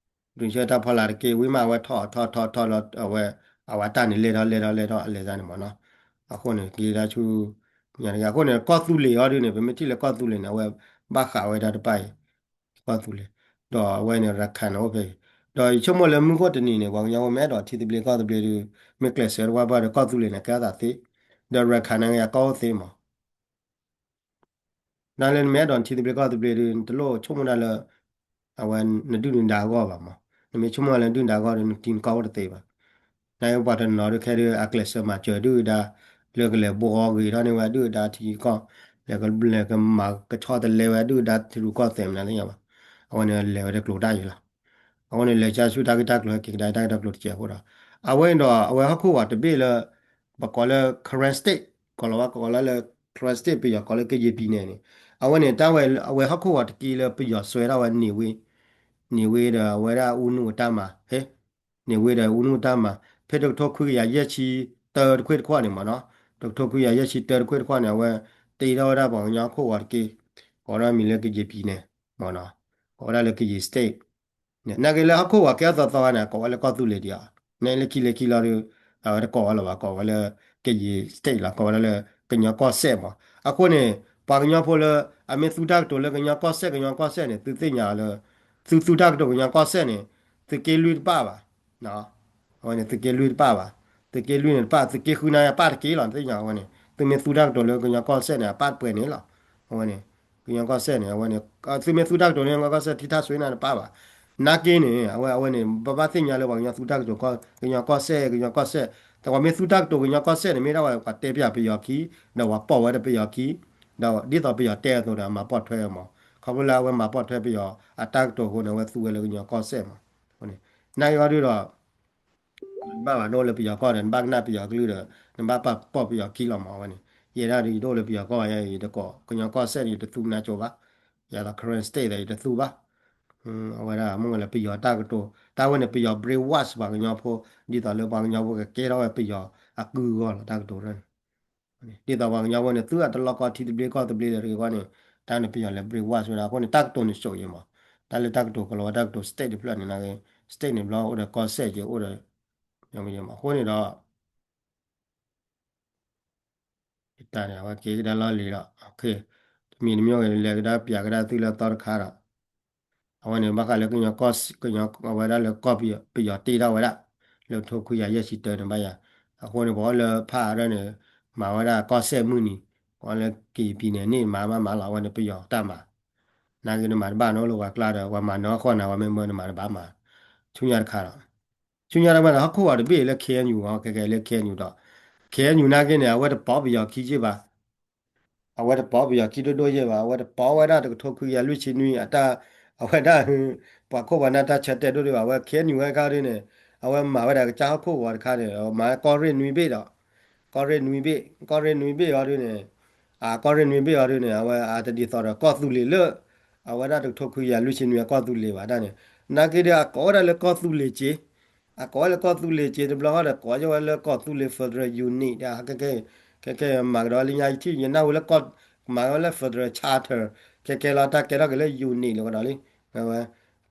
ဒုးဆိလၢတၢ်ဖီလာ်တက့ၢ် ဝံၤမးအဝဲထီၣ်ထီၣ်ထီၣ်ထီၣ်လီၤ အဝဲ အဝဲတၢ်န့ၣ်လဲၤထီၣ်လဲၤထီၣ်လဲၤထီၣ်အလဲၤသးန့ၣ်မ့ၢ်နီၤ. အဃိန့ၣ် က့ၤဒၣ်ဆူ ညါတဂၤ အဃိန့ၣ် ကီၢ်သူလ့ၤအီၤဒုးန့ၣ် ပမ့ၢ်ထံၣ်လၢကီၢ်သူလ့ၤန့ၣ် အဝဲဘၣ်ဃးဝဲဒၣ်တပၣ်အံၤ ကီၢ်သူလ့ၤ ဒီးအဝဲန့ၣ် ရခၢၣ်န့ၣ်အိၣ်ဖဲအံၤ ဒီးယဆိကမိၣ်လၢမုၢ်ဂီၢ်တနံၤန့ၣ် ပှၤကညီဖိမ့ၢ်အဲၣ်ဒိးထံသဘျ့ကီၢ်သဘျ့ဒုး မ့ၢ်ကျဲးစၢးတဝၢ်ဘၣ်ဒီးကီၢ်သူလ့ၤန့ၣ် ကဲအသးသ့ ဒီးရခၢၣ်န့ၣ်က့ၤအကီၢ်အိၣ်သ့မး နလၢနမ့ၢ်အဲၣ်ဒိးနထံသဘျ့ကီၢ်သဘျ့ဒီး နတလိၣ်ဆိကမိၣ်ဒၣ်လၢ အဝဲနဒုၣ်နဒါအဂီၢ်ဘၣ်မး, နမ့ၢ်ဆိကမိၣ်လၢနဒုၣ်နဒါအဂီၢ်ဒီး နထံနကီၢ်အိၣ်တသ့ဘၣ်. နပှၤတနီၤဒုးခဲဒုးအကျဲးစၢးမၤစၢၤဒုၣ်ဒါ လၢကလဲၤဘှီဂ့ၤထီၣ်န့ၢ်ဝဲဒုၣ်ဒါထံကီၢ်, လဲၤကမၤကဆီတလဲဝဲဒုၣ်ဒါထံရူၢ်ကီၢ်သဲးမနုၤသ့ၣ်ညါဘၣ်. အဝဲန့ၣ်လဲၤဝဲတကျိၤတၢ်ယံၤလီၤ. အဃိန့ၣ် လဲၤဆါဆူတၢ်ဂ့ၢ်တၢ်ကျိၤ ဟဲက့ၤကဒါတၢ်ဂ့ၢ်တၢ်ကျိၤတစဲးအဃိဒီး အဝဲန့ၣ်ဒီး အဝဲဟီၣ်ခိၣ်ဝီၤတဘ့ၣ်လၢ ပကိးလၢ Karen State ကီၢ်လီၤဝါကိးလၢ Karen State ပယီၤကိးလၢ ကယဲၢ်ပံၤန့ၣ်န့ၣ် အဝဲန့ၣ် တၢ်ဝဲ အဝဲဟီၣ်ခိၣ်ဝီၤတက့ၢ်လၢပယီၤစွဲထီၣ်ဝဲန့ၣ်ဝ့ န့ၣ်ဝ့ဒီးအဝဲဒၣ်အူနုၢ်အတၢ်မၤ ဟဲ န့ၣ်ဝ့ဒီးအူနုၢ်အတၢ်မၤ ဖဲတကထိခွံကယၤယဲၢ်ဆံတၢတခွ့ၣ်တခီၣ်န့ၣ်မ့ၢ်နီၤ, တကထိခွံကယၤယဲၢ်ဆံတၢတခွ့ၣ်တခီၣ်န့ၣ် အဝဲတ့ထီၣ်ဝဲဒၣ်ပှၤကညီဟီၣ်ခိၣ်ဝီၤတက့ၢ်, ကိးထီၣ်မံၤလၢ ကယဲၢ်ပံၤန့ၣ် မ့ၢ်နီၤ, ကိးဝဲဒၣ်လၢ ကယဲၢ် State န့ၣ် နာ်က့လၢဟီၣ်ခိၣ်ဝီၤကဲအသီသီဂၤန့ၣ် ကိးဝဲလၢကီၢ်သူလ့ၤဒံးဧါ, န့ၣ်လၢခံလၢခံလီၤဒီး အဝဲတကိးဝဲလၢၤဘၣ် ကိးဝဲလၢ ကယဲၢ် State လီၤ ကိးဝဲဒၣ်လၢ ကညီကီၢ်စဲၣ်မး. အဃိန့ၣ် ပှၤကညီဖိလၢ အမ့ၢ်သူတၢ်ကတိၤလၢကညီကီၢ်စဲၣ် ကညီကီၢ်စဲၣ်န့ၣ် သုသ့ၣ်ညါလၢ သုသူတၢ်ကတိၤကညီကီၢ်စဲၣ်န့ၣ် သုးက့လွံၢ်တပၣ်ဘၣ် အဝဲန့ၣ် သုးက့လွံၢ်တပၣ်ဘၣ်, သုးက့လွံၢ်န့ၣ်တပၣ် သုးက့ဃုနၤအပၣ်တက့ၢ်လီၤ နသ့ၣ်ညါအဝဲန့ၣ် သုမ့ၢ်သူတၢ်ကတိၤလၢကညီကီၢ်စဲၣ်န့ၣ် အပၣ်တပှဲၤန့ၣ်လီၤ. အဝဲန့ၣ် ကညီကီၢ်စဲၣ်န့ၣ် အဝဲန့ၣ် သုမ့ၢ်သူတၢ်ကတိၤလၢကညီကီၢ်စဲၣ် ထံထၣ်ဆွ့နၤတပၣ်ဘၣ်. နာ်က့န့ၣ် အဝဲ အဝဲန့ၣ် ပဘၣ်သ့ၣ်ညါလၢပှၤကညီသူတၢ်ကတိၤ ကညီကီၢ်စဲၣ် ကညီကီၢ်စဲၣ်, တၢ်ပှၤမ့ၢ်သူတၢ်ကတိၤကညီကီၢ်စဲၣ်န့ၣ် မ့ၢ်ဒၣ်ဝဲပှၤတဲပၠးပယီၤခံ, ဒီးပှၤပိာ်ဝဲဒၣ်ပယီၤခံ, ဒီးဒ်သိးပယီၤတဲအသိးဒီး အမၤပိာ်ထွဲဝဲမး. ခီဖျိလၢအဝဲမၤပိာ်ထွဲပယီၤအတၢ်ကတိၤအဃိန့ၣ် အဝဲသူဝဲလၢကညီကီၢ်စဲၣ်မး. နာ်က့အီၤဒုးဒီး နဘၣ်ဘၣ်ဒိၣ်လၢပယီၤကီၢ်ဒီး နဘၣ်ကနၣ်ပယီၤကလုၢ်ဒီး နဘၣ်ပာ်ပိာ်ပယီၤခံလီၤမး အဝဲန့ၣ်. ယဲဒၣ်ဒုးယဒိၣ်လၢပယီၤကီၢ်ယဲ ယတကိး ကညီကီၢ်စဲၣ်န့ၣ် ယတသူနါကိၤဘၣ်, ယဲဒီး Karen State ဒီး ယတသူဘၣ်. အဝဲဒၣ်မ့ၢ်ဝဲလၢပယီၤတၢ်ကတိၤ တၢ်ဝဲန့ၣ် ပယီၤ brainwash ပှၤကညီဖိ ဒ်သိးလၢပှၤကညီဖိကကဲထီၣ်ဝဲပယီၤအကုၢ်အဂီၢ်လီၤ တၢ်ကတိၤန့ၣ် ဒ်သိးပှၤကညီဖိန့ၣ် သုးအတလီၢ်ကီထံသဘျ့ကီၢ်သဘျ့တဂ့ၤအဂီၢ်န့ၣ် တၢ်န့ၣ်ပယီၤလဲၤ brainwash ဝဲဒၣ်အဃိန့ၣ် တၢ်ကတိၤန့ၣ်စိာ်ယံၤမး. တၢ်လၢတၢ်ကတိၤကလီၤဝဲတၢ်ကတိၤ state တဖျၢၣ်န့ၣ် နာ်က့ state န့ၣ်ဘျီအိၣ်ဒီးကီၢ်စဲၣ်က့ၤအိၣ်ဒီး အဃိန့ၣ်ဒီး တၢ်န့ၣ် အဝဲက့ၤကဒါလီၢ်လံၤဒီး တမံၤတမံၤဂ့ၤ လဲၤကဒါပၠးကဒါသုလၢအသီတခါဒီး အဝဲန့ၣ် ဘၣ်ဃးလၢကညီကီၢ် ကညီ အဝဲဒၣ်လၢကီၢ်ပယီၤတ့ထီၣ်ဝဲဒၣ် လၢကထိခွံကယၤယဲၢ်ဆံတၢန့ၣ်ဘၣ်ယၤ. အဃိန့ၣ် ပှၤအိၣ်လၢဖးအါဒၣ်န့ၣ် မၤဝဲဒၣ်ကီၢ်စဲၣ်မုၢ်နံၤ, ပှၤလၢက့ၤပံၤန့ၣ်န့ၣ်မၤမးမးလီၤ အဝဲန့ၣ်ပယီၤတၢ်မၤ. နာ်က့နမၤတဘၣ်နီၤလၢပှၤကျါဒီး ပှၤမၤနီၤအဃိန့ၣ် ပှၤမ့ၢ်မၢနမၤတဘၣ်မၤ. ဆူညါတခါဒီး ဆူညါတခါဒီး ဟီၣ်ခိၣ်ဝီၤတဘ့ၣ်လၢ K N U အီၤ ခဲကဲလၢ K N U ဒီး K N U နာ်က့န့ၣ် အဝဲတပိာ်ပယီၤခံယ့ၢ်ဘၣ်. အဝဲတပိာ်ပယီၤခံဒိၣ်ဒိၣ်ယ့ၢ်ဘၣ်, အဝဲတပိာ်ဝဲဒၣ်တကထိခွံကယၤလွံၢ်ဆံနွံအတၢ်, အဝဲဒၣ် ပှၤခိၣ်ပှၤနၢ်တၢ်ဆၢတဲာ်ဒိၣ်ဒိၣ်ဘၣ်. အဝဲ K N U ဝဲခါဒ်န့ၣ် အဝဲမၤဝဲဒၣ်ကစၢ်ဟီၣ်ခိၣ်ဝီၤတခါန့ၣ် မၤကီၢ်ရ့ၣ်နွံဘ့ၣ်ဒီး ကီၢ်ရ့ၣ်နွံဘ့ၣ်, ကီၢ်ရ့ၣ်နွံဘ့ၣ်အီၤဒ်န့ၣ်, အကီၢ်ရ့ၣ်နွံဘ့ၣ်အီၤဒ်န့ၣ် အဝဲအတဒ်သိးဒီးကီၢ်သူလ့ၤလၢ အဝဲဒၣ်တကထိခွံကယၤလွံၢ်ဆံနွံအကီၢ်သူလ့ၤဘၣ်ဒၣ်န့ၣ်, နာ်က့ဒီးအကိးဝဲဒၣ်လၢကီၢ်သူလ့ၤက့ အကိးဝဲလၢကီၢ်သူလ့ၤက့တဘျီဃီဒီး ကိးဝဲလၢကီၢ်သူလ့ၤ federal unit ဒ် ခဲကဲ ခဲကဲမၤကဒီးလၢညါယထံၣ်ယနၢ်ဟူလၢကီၢ် မၤဝဲလၢ federal charter ခဲကဲလီၤ တၢ်ကဲထီၣ်က့ၤလၢ unit လီၤကဒီးလံ. အဝဲ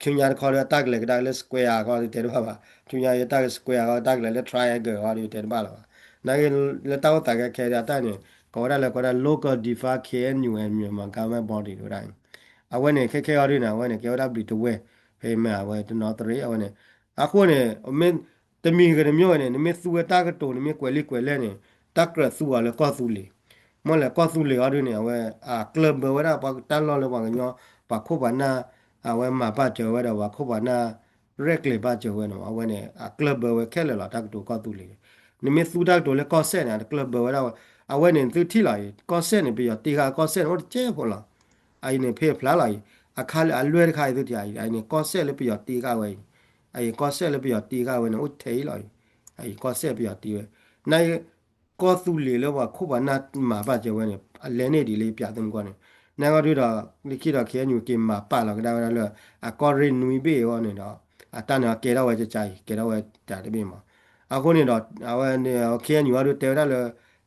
ဆူညါတခီဒီး တၢ်ကလဲၤကဒါက့ၤလၢ square အဂီၢ်ဒ်တဲတဘၣ်ဘၣ်. ဆူညါတၢ်က square အဂီၢ် တၢ်ကလဲၤလၢ triangle အဂီၢ်ဒ်တဲတဘၣ်လၢၤဘၣ်. နာ်က့ လၢတၢ်အိၣ်သးခဲခဲဒီးအတၢ်န့ၣ် ကိးဝဲဒၣ်လၢ ကိးဝဲဒၣ် local define K N U and Myanmar government body ဝဲဒၣ် အဝဲန့ၣ် ခဲခဲအီၤဒ်န့ၣ် အဝဲန့ၣ် ကဲဝဲဒၣ်ဘျံးတဝဲၢ် ဖဲမ့ၢ်အဝဲတနီသရံး အဝဲန့ၣ် အဃိန့ၣ် မ့ၢ်တမံၤဂ့ၤတမံၤဂ့ၤန့ၣ် နမ့ၢ်သူဝဲတၢ်ကတိၤ နမ့ၢ်ကွဲးလံာ်ကွဲးလဲၢ်န့ၣ် တၢ်ကြၢးသူအီၤလၢကီၢ်သူလ့ၤ မ့ၢ်လဲၣ်ကီၢ်သူလ့ၤအီၤဒ်န့ၣ် အဝဲအကျၢၢ်ဘၢဝဲဒၣ်ပှၤတၢ်လီၢ်လၢပှၤကညီ ပှၤခိၣ်ပှၤနၢ် အဝဲမၤပာ်စၢၤဝဲဒီး ပှၤခိၣ်ပှၤနၢ် ရဲၣ်ကျဲၤပာ်စၢၤဝဲန့ၣ် အဝဲန့ၣ် အကျၢၢ်ဘၢဝဲခဲလၢာ်လီၤ တၢ်ကတိၤကီၢ်သူလ့ၤ နမ့ၢ်သူတၢ်ကတိၤလၢကီၢ်စဲၣ်န့ၣ် အတကျၢၢ်ဘၢဝဲဒၣ်ဝဲ အဝဲန့ၣ်သုထံၣ်လီၤအံၤ ကီၢ်စဲၣ်န့ၣ် ပယီၤတ့ဃာ်ကီၢ်စဲၣ်န့ၣ် အိၣ်တကဲဖိလီၤ. အအံၤန့ၣ် ဖဲအဖျါလီၤအံၤ အခါလၢအလွဲၢ်တခါအံၤသုထံၣ်အံၤ အအံၤန့ၣ် ကီၢ်စဲၣ်လၢပယီၤတ့ဃာ်ဝဲအံၤ အအံၤကီၢ်စဲၣ်လၢပယီၤတ့ဃာ်ဝဲန့ၣ် အိၣ်ထဲအံၤလီၤအံၤ အအံၤကီၢ်စဲၣ်ပယီၤတ့ဝဲ နာ်က့ ကီၢ်သူလ့ၤလၢပှၤခိၣ်ပှၤနၢ်မၤဘၣ်စၢၤဝဲန့ၣ် အလဲန့ၢ်ဒ်လၢပျးသုမူကီၢ်န့ၣ် နဂီၢ်ဒုဒီး လၢခံဒီး ခ့ၣ်အဲၣ်ယူၣ် က့ၤမၤပာ်လီၤကဒါဝဲဒၣ်လၢ အကီၢ်ရ့ၣ်နွံဘ့ၣ်အဂီၢ်န့ၣ်ဒီး အတၢ်န့ၣ်ကဲထီၣ်ဝဲကကါအံၤ ကဲထီၣ်ဝဲတၢ်တဘ့ၣ်မး. အဃိန့ၣ်ဒီး အဝဲန့ၣ် ခ့ၣ်အဲၣ်ယူၣ်အီၤဒုတဲဝဲဒၣ်လၢ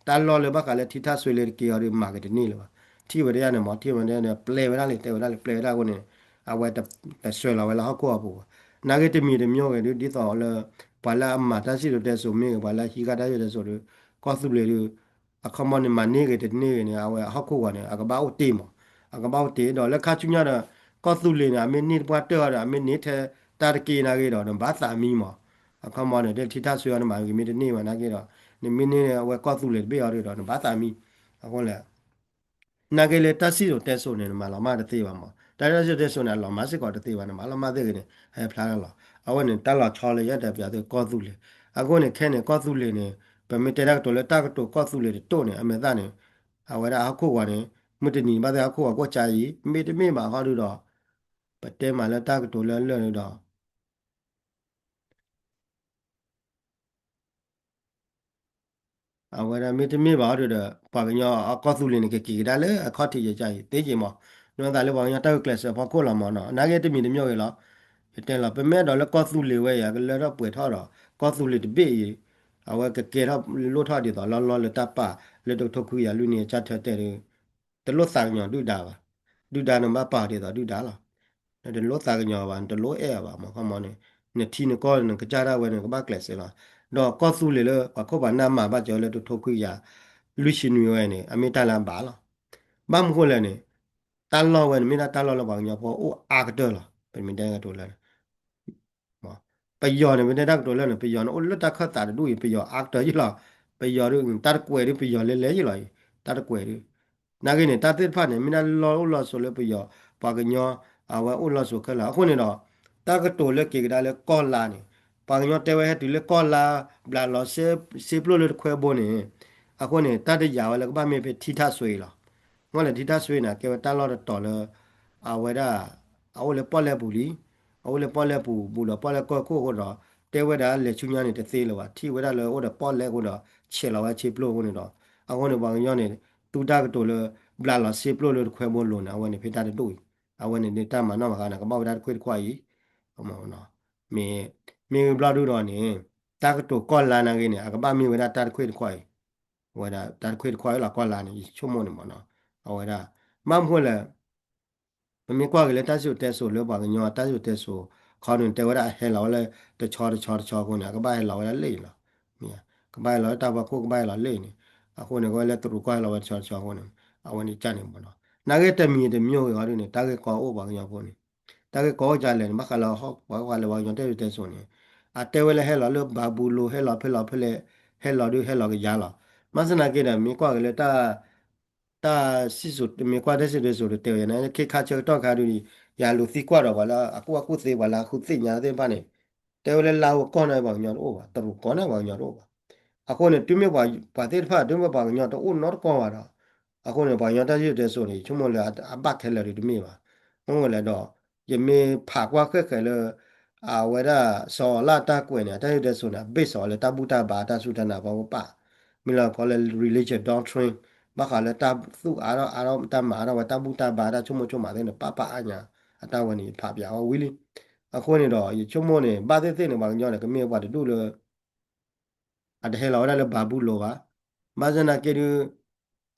တၢ်လီၢ်လၢဘၣ်ဃးလၢထံထၣ်စွ့လၢတက့ၤအီၤဒု မၤက့ၤတန့ၢ်လၢၤဘၣ်. ထံၣ်ဝဲဒၣ်ယါန့ၣ်မး ထံၣ်ဝဲဒၣ်န့ၣ် ပျဲဝဲဒၣ်လံ တဲဝဲဒၣ်လံ ပျဲဝဲဒၣ်အဃိန့ၣ် အဝဲတစွဲလီၤဝဲလၢဟီၣ်ခိၣ်အပူၤဘၣ်. နာ်က့တမံၤတမံၤဂ့ၤဒု ဒ်သိးလၢ ပှၤလၢအမၤတၢ်စံၣ်စိၤတဲစိၤမ့ၢ်ဂ့ၤ ပှၤလၢဟံးဃာ်တၢ်စံၣ်စိၤတဲစိၤဒု ကီၢ်သူလ့ၤဒု အခီမီန့ၣ် မၤန့ၢ်ဂ့ၤတန့ၢ်ဂ့ၤန့ၣ် အဝဲအဟီၣ်ခိၣ်ဂီၤန့ၣ် အကဘၣ်အိၣ်တ့ၢ်မး. အကဘၣ်အိၣ်တ့ၢ်ဒီးလၢခါဆူညါဒီး ကီၢ်သူလ့ၤန့ၣ် အမ့ၢ်န့ၢ်တပှၢ်တၢၢ်အီၤဒီး အမ့ၢ်န့ၢ်ထဲတၢ်တက့ၢ်နာ်က့ဒီး နဘၣ်သးမံမး. အခီမီန့ၣ် တထံထၣ်စွ့အီၤန့ၣ် မၤက့ၤမ့ၢ်တန့ၢ်ဘၣ်နာ်က့ဒီး နမ့ၢ်န့ၢ်အဝဲကီၢ်သူလ့ၤတဘ့ၣ်အီၤဒုဒီး နဘၣ်သးမံ. အဃိလဲၣ် နာ်က့လၢတၢ်စံၣ်စိၤတဲစိၤန့ၣ် နမၤလီၤမၢ်တသ့ဘၣ်မး. တၢ်စံၣ်စိၤတဲစိၤန့ၣ် အလီၤမၢ်စ့ၢ်ကီးတသ့ဘၣ် နမၤလီၤမၢ်သ့ဂ့ၤန့ၣ် ဟဲဖျါလီၤလီၤ. အဝဲန့ၣ် တၢ်လီၤဆီလၢယအဲၣ်ဒိးပျးသုကီၢ်သူလ့ၤ. အဃိန့ၣ် ခဲန့ၣ် ကီၢ်သူလ့ၤန့ၣ် ပမ့ၢ်တဲတၢ်ကတိၤလၢတၢ်ကတိၤကီၢ်သူလ့ၤတတိၢ်န့ၣ် အမဲာ်သၣ်န့ၣ် အဝဲဒၣ်ဟီၣ်ခိၣ်ဂီၤန့ၣ် မုၢ်တနံၤဘၣ်သ့ၣ်ဟီၣ်ခိၣ်ဂီၤကအိၣ်ကါအံၤ မ့တမ့ၢ်ဘၣ်ဃီဒုဒီး ပတဲမးလၢတၢ်ကတိၤလၢလၢာ်ဒုဒီး အဝဲဒၣ်မ့တမ့ၢ်ဘၣ်အီၤဒီး ပှၤကညီအကီၢ်သူလ့ၤန့ၣ် ကက့ၤကဒါလၢအခီၣ်ထံးယကါအံၤ သ့က့ၤမး. ဒ်သိးလၢပှၤကညီတၢ်ဂုာ်ကျဲးစၢးဖီခိၣ်လီၤမးနီၤ. နာ်က့တမံၤတမံၤဂ့ၤလီၤ. ယတဲလီၤ ပမ့ၢ်အဲၣ်ဒိးလၢကီၢ်သူလ့ၤဝဲအံၤ အကလၢထီၣ်ပှဲၤထီၣ်ဒီး ကီၢ်သူလ့ၤတဘ့ၣ်အံၤ အဝဲကကဲထီၣ်လိၣ်ထီၣ်ဒ်သိးလီၢ်လီၢ်လၢတၢ်ပာ်လၢတကထိခွံကယၤလွံၢ်နံၣ်အကၢ်ထၢၣ်တဲာ်ဒီး တလိၣ်သးကညီၤဒုၣ်ဒါဘၣ်. ဒုၣ်ဒါန့ၣ်ဘၣ်ပာ်အီၤဒ်သိးဒုၣ်ဒါလီၤ. နတလိၣ်သးကညီၤဘၣ် နတလိၣ်အဲၣ်အီၤဘၣ် မ့ၢ်ခီမီန့ၣ် နထံနကီၢ်နကစၢ်ဒၣ်ဝဲန့ၣ် ကဘၣ်ကျဲးစၢးလီၤ. ဒီးကီၢ်သူလ့ၤလၢ ပှၤခိၣ်ပှၤနၢ်မၤဘၣ်စၢၤလၢတကထိခွံကယၤလွံၢ်ဆံနွံဝဲန့ၣ် အမ့ၢ်တၢ်လၢအဘၣ်လီၤ. ဘၣ်မနုၤဃိလဲၣ်န့ၣ် တၢ်လီၢ်ဝဲန့ၣ် မ့ၢ်ဒၣ်တၢ်လီၢ်လၢပှၤကညီဖိအိၣ်အါကတၢၢ်လီၤ. ပမ့ၢ်တဲကတိၤလၢ ပယီၤန့ၣ် ပတဲတၢ်ကတိၤလၢန့ၣ် ပယီၤန့ၣ် အိၣ်လၢတၢ်ခၢၣ်သးတဒူၣ်အံၤ ပယီၤအါကတၢၢ်ယံၣ်လီၤ. ပယီၤဒု တၢ်တကွဲးဒု ပယီၤလဲၤလဲၤယံၣ်လီၤအံၤ တၢ်တကွဲးဒု နာ်က့န့ၣ် တၢ်သ့ၣ်တဖၣ်န့ၣ် မ့ၢ်ဒၣ်လီၢ်အိၣ်လီၢ်ဆိးလၢပယီၤ ပှၤကညီ အဝဲအိၣ်လီၢ်ဆိးခဲလၢာ် အဃိန့ၣ်ဒီး တၢ်ကတိၤလၢက့ၤကဒါလၢကီၢ်လါန့ၣ် ပှၤကညီတဲဝဲဟဲတုၤလၢကီၢ်လါ ဘျးလီၤစ့ပျိၢ်လၢတခွဲဘိန့ၣ် အဃိန့ၣ် တၢ်တယာ်ဝဲလၢကဘၣ်မ့ၢ်ဖဲထံထၣ်စွ့အံၤလီၤ. မ့ၢ်လၢထံထၣ်စွ့န့ၣ် အကဲဝဲတၢ်လီၢ်တတီၤလၢ အဝဲဒၣ် အအိၣ်လၢပီၣ်လဲၣ်ပူၤလံ. အအိၣ်လၢပီၣ်လဲၣ်ပူၤ ဘူးဒီးပီၣ်လဲၣ်ကီၢ်ခိၣ်အဃိဒီး တဲဝဲဒၣ်လဲၤဆူညါန့ၣ်တသ့လၢၤဘၣ် ထံၣ်ဝဲဒၣ်လၢအိၣ်ဒီးပီၣ်လဲၣ်အဃိဒီး ဆဲးလီၤဝဲဆ့ပျိၢ်အဃိန့ၣ်ဒီး အဃိန့ၣ် ပှၤကညီန့ၣ် သူတၢ်ကတိၤလၢ ဘျးလီၤစ့ပျိၢ်လၢတခွဲဘိလိၤန့ၣ် အဝဲန့ၣ်ဖဲတၢ်တဒူၣ်အံၤ အဝဲန့ၣ်ဒုးတၢ်မၤနီၣ်မၤဃါန့ၣ် ကဘၣ်ဝဲဒၣ်တခွ့ၣ်တခွါအံၤ မ့ၢ် မ့ၢ်ဂ့ၢ်ဘျီဒုဒီးန့ၣ် တၢ်ကတိၤကီၢ်လါနာ်ဂ့ၤန့ၣ် အကဘၣ်မ့ၢ်ဝဲဒၣ်တၢ်တခွ့ၣ်တခွါအံၤ ဝဲဒၣ်တၢ်တခွ့ၣ်တခွါအံၤလီၤ ကီၢ်လါန့ၣ် ယဆိကမိၣ်န့ၣ်မ့ၢ်နီၤ အဝဲဒၣ် ဘၣ်မနုၤဃိလဲၣ် ပမ့ၢ်ကွၢ်က့ၤလၢတၢ်စံၣ်စိၤတဲစိၤလၢပှၤကညီတၢ်စံၣ်စိၤတဲစိၤ ခီန့ၣ် တဲဝဲဒၣ်အဟဲလီၤဝဲလၢတဆီတဆီတဆီအဃိန့ၣ် အကဘၣ်ဟဲလီၤဝဲဒၣ်လၢအံၤလီၤ. မ့ၢ် ကဘၣ်ဟဲလီၤလၢတၢ်ဖီခိၣ် ကဘၣ်ဟဲလီၤလၢအံၤန့ၣ် အဃိန့ၣ် ကဝဲလၢတရူးကီၢ်ဟဲလီၤဝဲတဆီတဆီအဃိန့ၣ် အဝဲန့ၣ်ကၢ်န့ၣ်မ့ၢ်နီၤ နာ်ဂ့ၤတမံၤတမံၤဂ့ၤအီၤဒ်န့ၣ် တၢ်ဂ့ၢ်ကီအိၣ်ပှၤကညီဖိန့ၣ် တၢ်ဂ့ၢ်ကီအိၣ်ကလဲၣ်န့ၣ် ဘၣ်ဃးလၢဟီၣ် ပှၤဃးလၢပှၤကညီတၢ်စံၣ်စိၤတဲစိၤန့ၣ် အတဲဝဲလၢဟဲလီၤလၢဘၤဘူလိၣ် ဟဲလီၤဖဲလီၤဖဲလဲၣ် ဟဲလီၤဒုးဟဲလီၤကယၤလီၤ. ဘၣ်ဆၣ်သနာ်က့ဒီး မ့ၢ်ကွၢ်က့ၤလၢတၢ် တၢ်စံၣ်စိၤ မ့ၢ်ကွၢ်တၢ်စံၣ်စိၤတဲစိၤဒီးတဲဝဲယၤန့ၣ် ခဲခါဆၢကတီၢ်ခါဒုး ယလူၤသံကွၢ်ဒီးပှၤလၢအကူၣ်ဘၣ်ကူၣ်သ့ ပှၤလၢအဃုသ့ၣ်ညါသ့ၣ်တဖၣ်န့ၣ် တဲဝဲလၢလါဝဲကီၢ်န့ၣ်ပှၤကညီတအိၣ်ဘၣ် တရူးကီၢ်န့ၣ်ပှၤကညီတအိၣ်ဘၣ်. အဃိန့ၣ် တုၤမ့ၢ်ပှၤသ့ၣ်တဖၣ် တုၤမ့ၢ်ပှၤကညီတအိၣ်နီတကီၢ်ဘၣ်ဒီး အဃိန့ၣ် ပှၤကညီတၢ်စံၣ်စိၤတဲစိၤန့ၣ် ယဆိကမိၣ်လၢအဘၣ်ခဲလၢာ်ဒုးတမ့ၢ်ဘၣ်. မ့ၢ်ဝဲလဲၣ်ဒီး ယမ့ၢ်ဖးကွၢ်ဃဲၣ်ဃဲၣ်လၢ အဝဲဒၣ်စီၤအၤလၣ်တၢ်ကွဲးန့ၣ် အတၢ်စံၣ်စိၤတဲစိၤန့ၣ် အဘ့ၣ်စီၤလၢတၢ်ဘူၣ်တၢ်ဘါတၢ်စူၢ်တၢ်နာ်ဖီခိၣ်ပာ် မ့ၢ်လၢကီးလၢ religion doctrine ဘၣ်ဃးလၢတၢ်သူၣ်အါထီၣ်အါထီၣ် တၢ်မၤအါထီၣ်ဝဲတၢ်ဘူၣ်တၢ်ဘါတၢ်ဆိကမိၣ်ဆိကမးသ့ၣ်န့ၣ် ပာ်ပာ်အါညါ အတၢ်ဝဲန့ၣ် ယဖးပၠးအီၤဝံၤလံ. အဃိန့ၣ်ဒီး ယဆိကမိၣ်န့ၣ် ဘၣ်သ့ၣ်သ့ၣ်န့ၣ် ပှၤကညီန့ၣ် ကမ့ၢ်ပှၤတဒူၣ်လၢ အတဟဲလီၤဝဲဒၣ်လၢဘၤဘူလိၣ်ဘၣ်. ဘၣ်ဆၣ်သနာ်က့ဒုး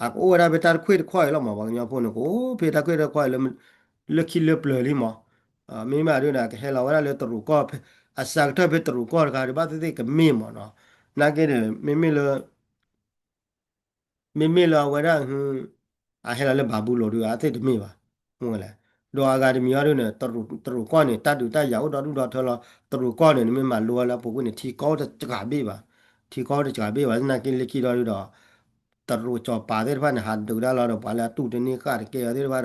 အကအိၣ်ဝဲဒၣ်ဖဲတၢ်တခွ့ၣ်တခွါအံၤလီၤမး ပှၤကညီဖိန့ၣ် ကအိၣ်ဖဲတၢ်တခွ့ၣ်တခွါအံၤလၢ လၢခံလၢပျၢၤလံမး. မ့မ့ၢ်ဒုးန့ၣ် ကဟဲလီၤဝဲဒၣ်လၢတရူးကီၢ် အစှၤကတၢၢ်ဖဲတရူးကီၢ်တခါဒုး ဘၣ်သ့ၣ်သ့ၣ်ကမ့ၢ်မးနီၤ. နာ်က့န့ၣ် မ့မ့ၢ်လၢ မ့မ့ၢ်လၢအဝဲဒၣ် အဟဲလီၤလၢဘၤဘူလိၣ်ဒုး အသ့ၣ်တမ့ၢ်ဘၣ်. မ့ၢ်ဝဲလဲၣ်. ဒီးအဂၤတမံၤအီၤဒုးန့ၣ် တရူးကီၢ်န့ၣ် တၢ်ဒုးတၢ်ယၤအိၣ်ဒီဒူၣ်ဒီထၢလီၤ. တရူးကီၢ်န့ၣ် နမ့ၢ်မၤလိဝဲလၢအပူၤကွံာ်န့ၣ် ထံကီၢ်အိၣ်တစှၤဘ့ၣ်ဘၣ်. ထံကီၢ်အိၣ်တစှၤဘ့ၣ်ဘၣ် သနာ်က့လၢခံဒီးဒုးဒီး တရူးစီၤပၤသ့ၣ်တဖၣ်န့ၣ် ဟးဒုးဒၣ်လီၤဒီး ပှၤလၢအတူၢ်တန့ၢ်ဃာ်တကဲအီၤသ့ၣ်တဖၣ်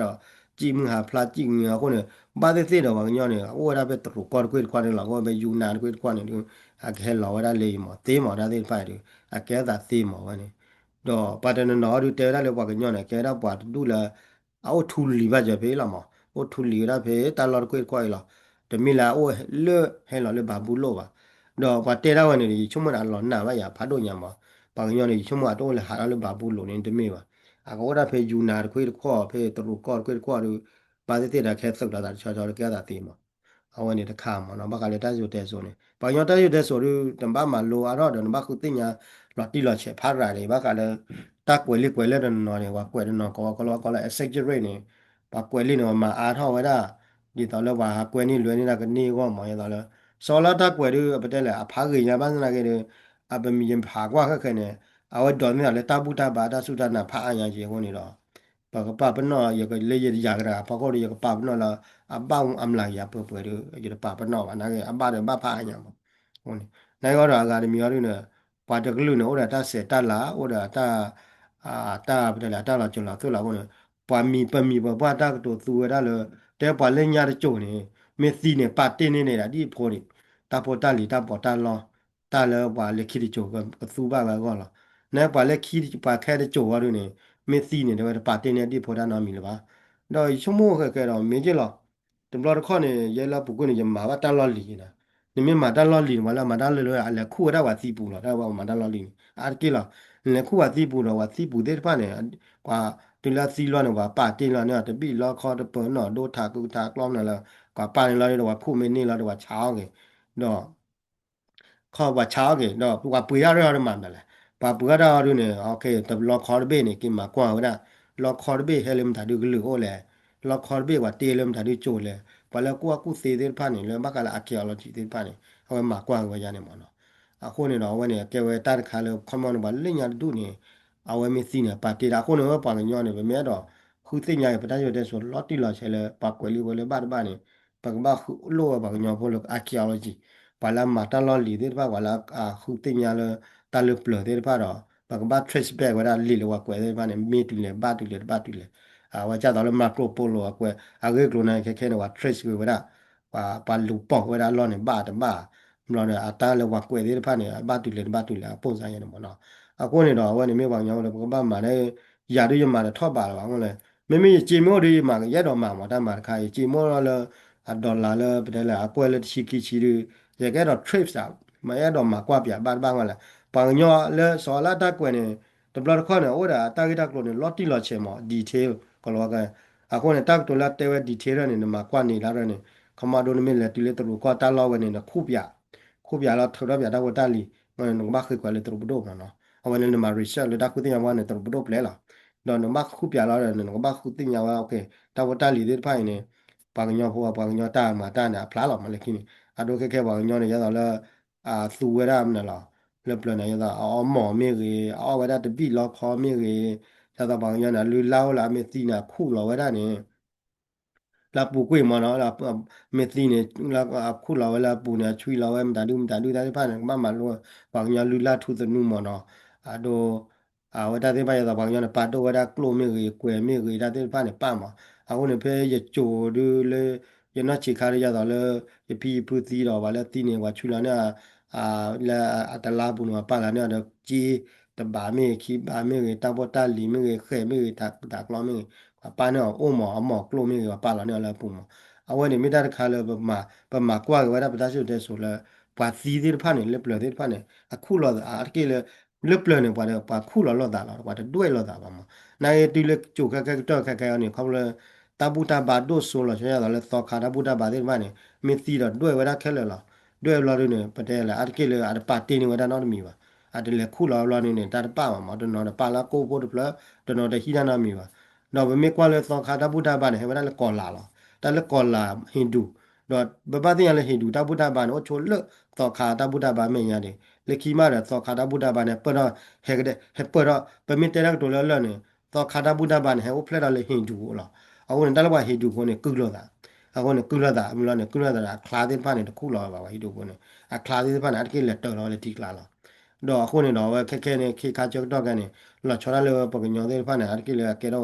ဒီး စံၣ်မုၢ်ဟးဖျါစံၣ်ကငၢၤအဃိန့ၣ် ဘၣ်သ့ၣ်သ့ၣ်ဒီးပှၤကညီန့ၣ် အိၣ်ဝဲဒၣ်ဖဲတရူးကီၢ်တခွ့ၣ်တခွါန့ၣ်လီၤ. အဃိဖဲယူနၤတခွ့ၣ်တခွါန့ၣ်ဒုး အကဟဲလီၤဝဲဒၣ်လၢအံၤမး သ့မးတၢ်သ့ၣ်တဖၣ်အံၤဒုး အကဲအသးသ့မးဝဲန့ၣ် ဒီးပှၤတနီၤနီၤအီၤဒုးတဲဝဲဒၣ်လၢပှၤကညီန့ၣ် ကဲဝဲဒၣ်ပှၤတဒူၣ်လၢ အအိၣ်ထူလံၤဘၣ်စၢၤဖဲအံၤလီၤမး အိၣ်ထူလံၤဝဲဒၣ်ဖဲတၢ်လီၢ်တခွ့ၣ်တခွါအံၤလီၤ. တမ့ၢ်လၢအအိၣ်လၢဟဲလီၤလၢဘၤဘူလိၣ်ဘၣ်. ဒီးပှၤတဲဒၣ်ဝဲန့ၣ် ယဆိကမိၣ်န့ၣ် အလီၤနာ်ဘၣ်ယၤဖးဒိၣ်ညါမး ပှၤကညီန့ၣ် ယဆိကမိၣ်အတအိၣ်လၢဟးထီၣ်လၢဘၤဘူလိၣ်န့ၣ်တမ့ၢ်ဘၣ်. အကအိၣ်ဒၣ်ဖဲယူနၤတခွ့တခီၣ် ဖဲတရူးကီၢ်တခွ့တခီၣ်ဒီး ဘၣ်သ့ၣ်သ့ၣ်ဒီးခဲသုးလီၤသးတဆီဆီလၢကဲသးသ့မး. အဝဲန့ၣ်တခါမးနီၤ ဘၣ်ဃးလၢတၢ်စံၣ်စိၤတဲစိၤန့ၣ် ပှၤကညီတၢ်စံၣ်စိၤတဲစိၤဒီး နဘၣ်မၤလိအါထီၣ်ဒီး နဘၣ်ဃုသ့ၣ်ညါလီၤတံၢ်လီၤဆဲးဖးရၤန့ၣ် ဘၣ်ဃးလၢ တၢ်ကွဲးလံာ်ကွဲးလဲၢ်တနီၤနီၤန့ၣ် ပှၤကွဲးတနီၤကီးဝဲကီးလီၤကီးလၢ exaggerate န့ၣ် ပှၤကွဲးလံာ်န့ၣ် ပှၤမၤအါထီၣ်ဝဲဒၣ် ဒ်သိးလၢပှၤဟးကွဲန့ၢ်လွဲန့ၢ်တၢ်ကန့ၢ်အဂီၢ်မး ဒ်သိးလၢ စီၤလါတၢ်ကွဲးဒီး ပတဲလဲၣ် အဖးဂ့ၤညါဘၣ်ဆၣ်သနာ်က့ဒီး အပမ့ၢ်ယဖးကွၢ်ခဲခဲန့ၣ် အဝဲဒိးန့ၢ်သးလၢတၢ်ဘူၣ်တၢ်ဘါတၢ်စူၢ်တၢ်နာ်ဖးအါညါက့အဃိန့ၣ်ဒီး ပကပာ်ပနီၣ် ယကလၢယတယာ်ကရၤဖီခိၣ်ဒီး ယကပာ်ပနီၣ်လၢ အဘၣ်အမျးကယၤပှဲၤပှဲၤဒီး ယတပာ်ပနီၣ်ဘၣ် နာ်က့ အဘၣ်ဒီးဘၣ်ဖးအါညါမး. နာ်က့အီၤဒီးအဂၤတမံၤအီၤဒုန့ၣ် ပှၤတကလုာ်န့ၣ် အိၣ်ဒီးတၢ်စဲးတၢ်လၤ အိၣ်ဒီးတၢ် တၢ်ပတဲလဲၣ် အတၢ်လီၤစၢၤလီၤသွဲၣ်လီၤအဃိန့ၣ် ပှၤမံၤပမံၤပပှၢ်တၢ်ကတိၤသူဝဲဒၣ်လၢ တဲပှၤလၢညါတစိၤန့ၣ် မ့ၢ်သံန့ၣ် ပာ်တ့ၢ်န့ၢ်န့ၣ်ဒီးဒ်အဖိန့ၣ် တၢ်ဖိတၢ်လံၤတၢ်ပီးတၢ်လီ တၢ်လၢပှၤလၢခံတစိၤကသူဘၣ်ဝဲအဂီၢ်လီၤ. နပှၤလၢခံပှၤခဲတစိၤအီၤဒုန့ၣ် မ့ၢ်သံန့ၣ် တဲဝဲတပာ်တ့ၢ်န့ၢ်ဒ်အဖိတၢ်နီတမံၤလၢၤဘၣ်. ဒီးယဆိကမိၣ်ခဲခဲဒီး မ့ၢ်က့လီၤ တဘျီတခီၣ်န့ၣ် ယဲလၢပူၤကွံာ်န့ၣ် ယမၤဘၣ်တၢ်လီၢ်လံၤန့ၣ် နမ့ၢ်မၤတၢ်လီၢ်လံၤန့ၣ် ပှၤလၢအမၤတၢ်လီၢ်လံၤ အလဲၤခူၣ်ဝဲဒၣ်ပှၤသံပူၤလီၤ တၢ်ပှၤမၤတၢ်လီၢ်လံၤန့ၣ် အါတက့ၢ်လီၤ. နလဲၤခူၣ်ပှၤသံပူၤဒီး ပှၤသံပူၤသ့ၣ်တဖၣ်န့ၣ် ပှၤတုၤလၢအသံလီၤန့ၣ် ပှၤပာ်တ့ၢ်လီၤန့ၣ် တဘံၣ်လီခီတပၢၤနီၣ်ဒိထးကုထးကျီမနုၤလၢ ပှၤပာ်န့ၣ်လီၤဒီး ပှၤခူၣ်မ့ၢ်န့ၢ်လီၤဒီး ပှၤဆါအီၤက့ၤ ဒီး ခီပှၤဆါအီၤက့ၤ ဒီးပှၤပှ့ၤဒၣ်ရၢၢ်အီၤတမၤမနုၤလဲၣ်. ပှၤပှ့ၤဒၣ်ရၢၢ်အီၤဒုန့ၣ် တဘျီခီတဘ့ၣ်န့ၣ် က့ၤမၤကွၢ်ဝဲဒၣ် လီခီတဘ့ၣ်ဟဲလၢမတၤဒုကလုာ်အိၣ်လဲၣ်, လီခီတဘ့ၣ်ပှၤတ့လၢမတၤဒုကၠိလဲၣ်, ပှၤလၢကူၣ်ဘၣ်ကူၣ်သ့သ့ၣ်တဖၣ်န့ၣ် လၢဘၣ်ဃးလၢ archaeology သ့ၣ်တဖၣ်န့ၣ် အဝဲမၤကွၢ်က့ၤဝဲဒၣ်န့ၣ်မ့ၢ်နီၤ. အဃိန့ၣ်ဒီး အဝဲန့ၣ် ကဲဝဲတၢ်တခါလၢ ခီမီန့ၣ် ပှၤလၢညါတဒူၣ်န့ၣ် အဝဲမ့ၢ်သံန့ၣ် ပာ်တ့ၢ်ဒၣ် အဃိန့ၣ် ဝဲပှၤကညီန့ၣ် ပမ့ၢ်အဲၣ်ဒိးဃုသ့ၣ်ညါက့ၤ ပတၢ်စံၣ်စိၤတဲစိၤလီၤတံၢ်လီၤဆဲးလၢ ပှၤကွဲးလံာ်ကွဲးလဲၢ်ဘၣ်တဘၣ်န့ၣ် ပကဘၣ်လိၣ်ဝဲပှၤကညီဖိလၢ archaeology ပှၤလၢအမၤတၢ်လီၢ်လံၤသ့ၣ်တဖၣ် ပှၤလၢအဃုသ့ၣ်ညါလၢ တၢ်လၢပျၢၤသ့ၣ်တဖၣ်ဒီး ပကဘၣ် trace back ဝဲဒၣ်လံာ်လၢပှၤကွဲးသ့ၣ်တဖၣ်န့ၣ် မ့ၢ်တုၤလဲၣ်ဘၣ်တုၤလဲၣ်တဘၣ်တုၤလဲၣ်. အဝဲဒ်သိးလၢ Marco Polo အကွဲး အဂ့ၢ်အကျိၤန့ၣ် ခဲခဲန့ၣ် ပှၤ trace က့ၤဝဲဒၣ် ပှၤ ပှၤလူၤပိာ်ဝဲဒၣ်အလီၢ်န့ၣ် ဘၣ်တဘၣ် ဘျီဒီး အတၢ်လၢပှၤကွဲးသ့ၣ်တဖၣ်န့ၣ် အဘၣ်တုၤလဲၣ်တဘၣ်တုၤလဲၣ် အပိၢ်စါယဲန့ၣ်မ့ၢ်နီၤ. အဃိန့ၣ်ဒီး အဝဲန့ၣ်မ့ၢ်ပှၤကညီဖိလၢ ပကဘၣ်မၤလၢ ယၤဒုးယမၤတထီၣ်ဘးလၢၤဘၣ်အဃိလဲၣ်, မ့မ့ၢ်ယစ့မ့ၢ်အိၣ်ဒီး ယမၤကယအဲၣ်ဒိးမၤမး တၢ်မၤတခါ ယစ့မ့ၢ်အိၣ်လီၤလၢ အ dollar လၢ ပတဲလဲၣ် အကွဲၢ်လၢတဆံခံဆံဒီး ယကအဲၣ်ဒိး trace သး မ့ၢ်အဲၣ်ဒိးမၤကွၢ်ပၠးဘၣ်တဘၣ်မးလဲၣ်. ပှၤကညီလၢစီၤအၤလၣ်တၢ်ကွဲးန့ၣ် တဘျီတခီၣ်န့ၣ် အိၣ်ဒီးတၢ်ဂ့ၢ်တၢ်ကျိၤန့ၣ် လီၤတံၢ်လီၤဆဲးမး detail ကလီၤဝဲကဲ အဃိန့ၣ် တၢ်ကတိၤလၢတဲဝဲ detail န့ၣ် နမၤကွၢ်န့ၢ်လၢ်န့ၣ် ခီမီဒိနမ့ၢ်လဲၤတုၤလၢတရူးကီၢ်တၢ်လီၢ်ဝဲန့ၣ် နခူၣ်ပၠး ခူၣ်ပၠးလီၤထုးထီၣ်ပၠးတၢ်ဖိတၢ်လံၤ နကဘၣ်ဃ့ကွၢ်လၢတရူးပဒိၣ်မ့ၢ်နီၤ. အဝဲန့ၣ်နမၤ research လၢတၢ်ဃုသ့ၣ်ညါပှၤန့ၣ် တရူးပဒိၣ်ပျဲလီၤ. ဒီးနကဘၣ်ခူၣ်ပၠးလီၤဒီး နကဘၣ်ဃုသ့ၣ်ညါဝဲ တၢ်ဖိတၢ်လံၤသ့ၣ်တဖၣ်အံၤန့ၣ် ပှၤကညီဖိ ပှၤကညီတၢ်မၤတၢ်န့ၣ် အဖျါလီၤမးလၢခံန့ၣ် အဒိခဲခဲပှၤကညီန့ၣ် ယဲသိးလၢ သူဝဲဒၣ်မနုၤလီၤ လၢပျၢၤန့ၣ် ယဲသိး အအီၣ်မီၢ်မ့ၢ်ဂ့ၤ အအီၣ်ဝဲဒၣ်တဘံၣ်လီခီမ့ၢ်ဂ့ၤ ယဲသိးပှၤကညီန့ၣ် အလုၢ်အလၢ်အိၣ်လၢအမ့ၢ်သံန့ၣ် အခူၣ်လီၤဝဲဒၣ်န့ၣ် လၢအပူၤကွံာ်မ့ၢ်နီၤ မ့ၢ်သံန့ၣ် အခူၣ်လီၤဝဲလၢအပူၤန့ၣ် အဆွံလီၤဝဲမတၤဒုမတၤဒုတၢ်သ့ၣ်တဖၣ်န့ၣ် ကဘၣ်မၤလိ ပှၤကညီလုၢ်လၢ်ထူသနူမ့ၢ်နီၤ အဒိ အဝဲတၢ်သ့ၣ်တဖၣ်ယဲသိးပှၤကညီန့ၣ် ပာ်ဒိၣ်ဝဲဒၣ်ကျိၣ်မ့ၢ်ဂ့ၤ ကွဲၤမ့ၢ်ဂ့ၤ တၢ်သ့ၣ်တဖၣ်န့ၣ် ပာ်မး အဃိန့ၣ် ဖဲယကိၤဒုလၢ ယနီၢ်ဆံးခါဒု ယဲသိးလၢ ယဖံယဖုသံဒီး ပှၤလၢသံန့ၣ် ပှၤဆွံလီၤန့ၢ် လၢအတလါပူၤန့ၣ် ပှၤပာ်လီၤန့ၢ်အီၤဒီး က့ တဘးမ့ၢ်ဂ့ၤ ခံဘးမ့ၢ်ဂ့ၤ တၢ်ဖိတၢ်လံၤမ့ၢ်ဂ့ၤ ဃဲၤမ့ၢ်ဂ့ၤ တၢ်ကျီမ့ၢ်ဂ့ၤ ပှၤပာ်န့ၢ်အီၤ အိၣ်မး အမီၢ်ကျိၣ်မ့ၢ်ဂ့ၤ ပှၤပာ်လီၤန့ၢ်အီၤလၢအပူၤမး အဝဲန့ၣ်မ့ၢ်တၢ်တခါလၢ ပမၤကွၢ်က့ၤဝဲဒၣ်ပတၢ်စံၣ်စိၤတဲစိၤလၢ ပှၤသံသ့ၣ်တဖၣ်န့ၣ် လၢပျၢၤသ့ၣ်တဖၣ်န့ၣ် အခူၣ်လီၤသးအါတက့ၢ်လၢ လၢပျၢၤန့ၣ် ပှၤ ပှၤခူၣ်လီၤလိာ်သးလီၤ ပှၤတဒွဲၣ်လိာ်သးဘၣ်မး နာ်က့တုၤလၢကၠိၤခဲခဲကတၢၢ်ခဲခဲအံၤန့ၣ် ခီဖျိလၢ တၢ်ဘူၣ်တၢ်ဘါဒိၣ်စိလီၤဆီဒၣ်သိးလၢသီခါတၢ်ဘူၣ်တၢ်ဘါသ့ၣ်တဖၣ်န့ၣ် မ့ၢ်သံဒီးဒွဲၣ်ဝဲဒၣ်ခဲလၢာ်လီၤ ဒွဲၣ်ဘျီဒုန့ၣ် ပတဲလဲၣ် အါတက့ၢ်လၢအတပာ်တ့ၢ်န့ၢ်ဝဲဒၣ်နီတမံၤဘၣ် အတလဲၤခူၣ်လီၤဘျီဒုန့ၣ် တၢ်တပာ်ဘၣ်မး တနီၤတပာ်လၢကိၣ်ဖိတဖျၢၣ် တနီၤတဟံးတၢ်နီတမံၤဘၣ် ဒီးပမ့ၢ်ကွၢ်လၢသီခါတၢ်ဘူၣ်တၢ်ဘါန့ၣ် ဟဲဝဲဒၣ်လၢကီၤလၤလီၤ တၢ်လၢကီၤလၤ Hindu ဒီးပဘၣ်သ့ၣ်ညါလၢ Hindu တၢ်ဘူၣ်တၢ်ဘါန့ၣ် အိၣ်ဆိလၢသီခါတၢ်ဘူၣ်တၢ်ဘါမဲာ်ညါန့ၣ် လၢခံမးဒီးသီခါတၢ်ဘူၣ်တၢ်ဘါန့ၣ် ပၢၢ်ထီၣ် ဟဲကဒဲ ဟဲပၢၢ်ထီၣ် ပမ့ၢ်တဲတၢ်ကတိၤလၢလၢာ်န့ၣ် သီခါတၢ်ဘူၣ်တၢ်ဘါန့ၣ် ဟဲအိၣ်ဖျဲၣ်ထီၣ်လၢ Hindu အအိၣ်လီၤ အဃိန့ၣ် တၢ်လၢပှၤ Hindu ဖိန့ၣ် ကုၢ်လိာ်သး အဃိန့ၣ် ကုၢ်လိာ်သး မ့ၢ်လီၤန့ၣ် ကုၢ်လိာ်သးဒီးအချါသ့ၣ်တဖၣ်န့ၣ် တခူၣ်လီၤဝဲဘၣ် ပှၤ Hindu ဖိန့ၣ် အချါသ့ၣ်တဖၣ်န့ၣ် အါတက့ၢ်လဲၤတၢၤလီၤဝဲလၢထံကျါလီၤ ဒီးအဃိန့ၣ်ဒီး အဝဲခဲခဲန့ၣ် ခ့ခါဆၢကတီၢ်ခဲန့ၣ် လီၤဆီဒၣ်လၢပှၤကညီသ့ၣ်တဖၣ်န့ၣ် အါတက့ၢ်လၢအကဲထီၣ်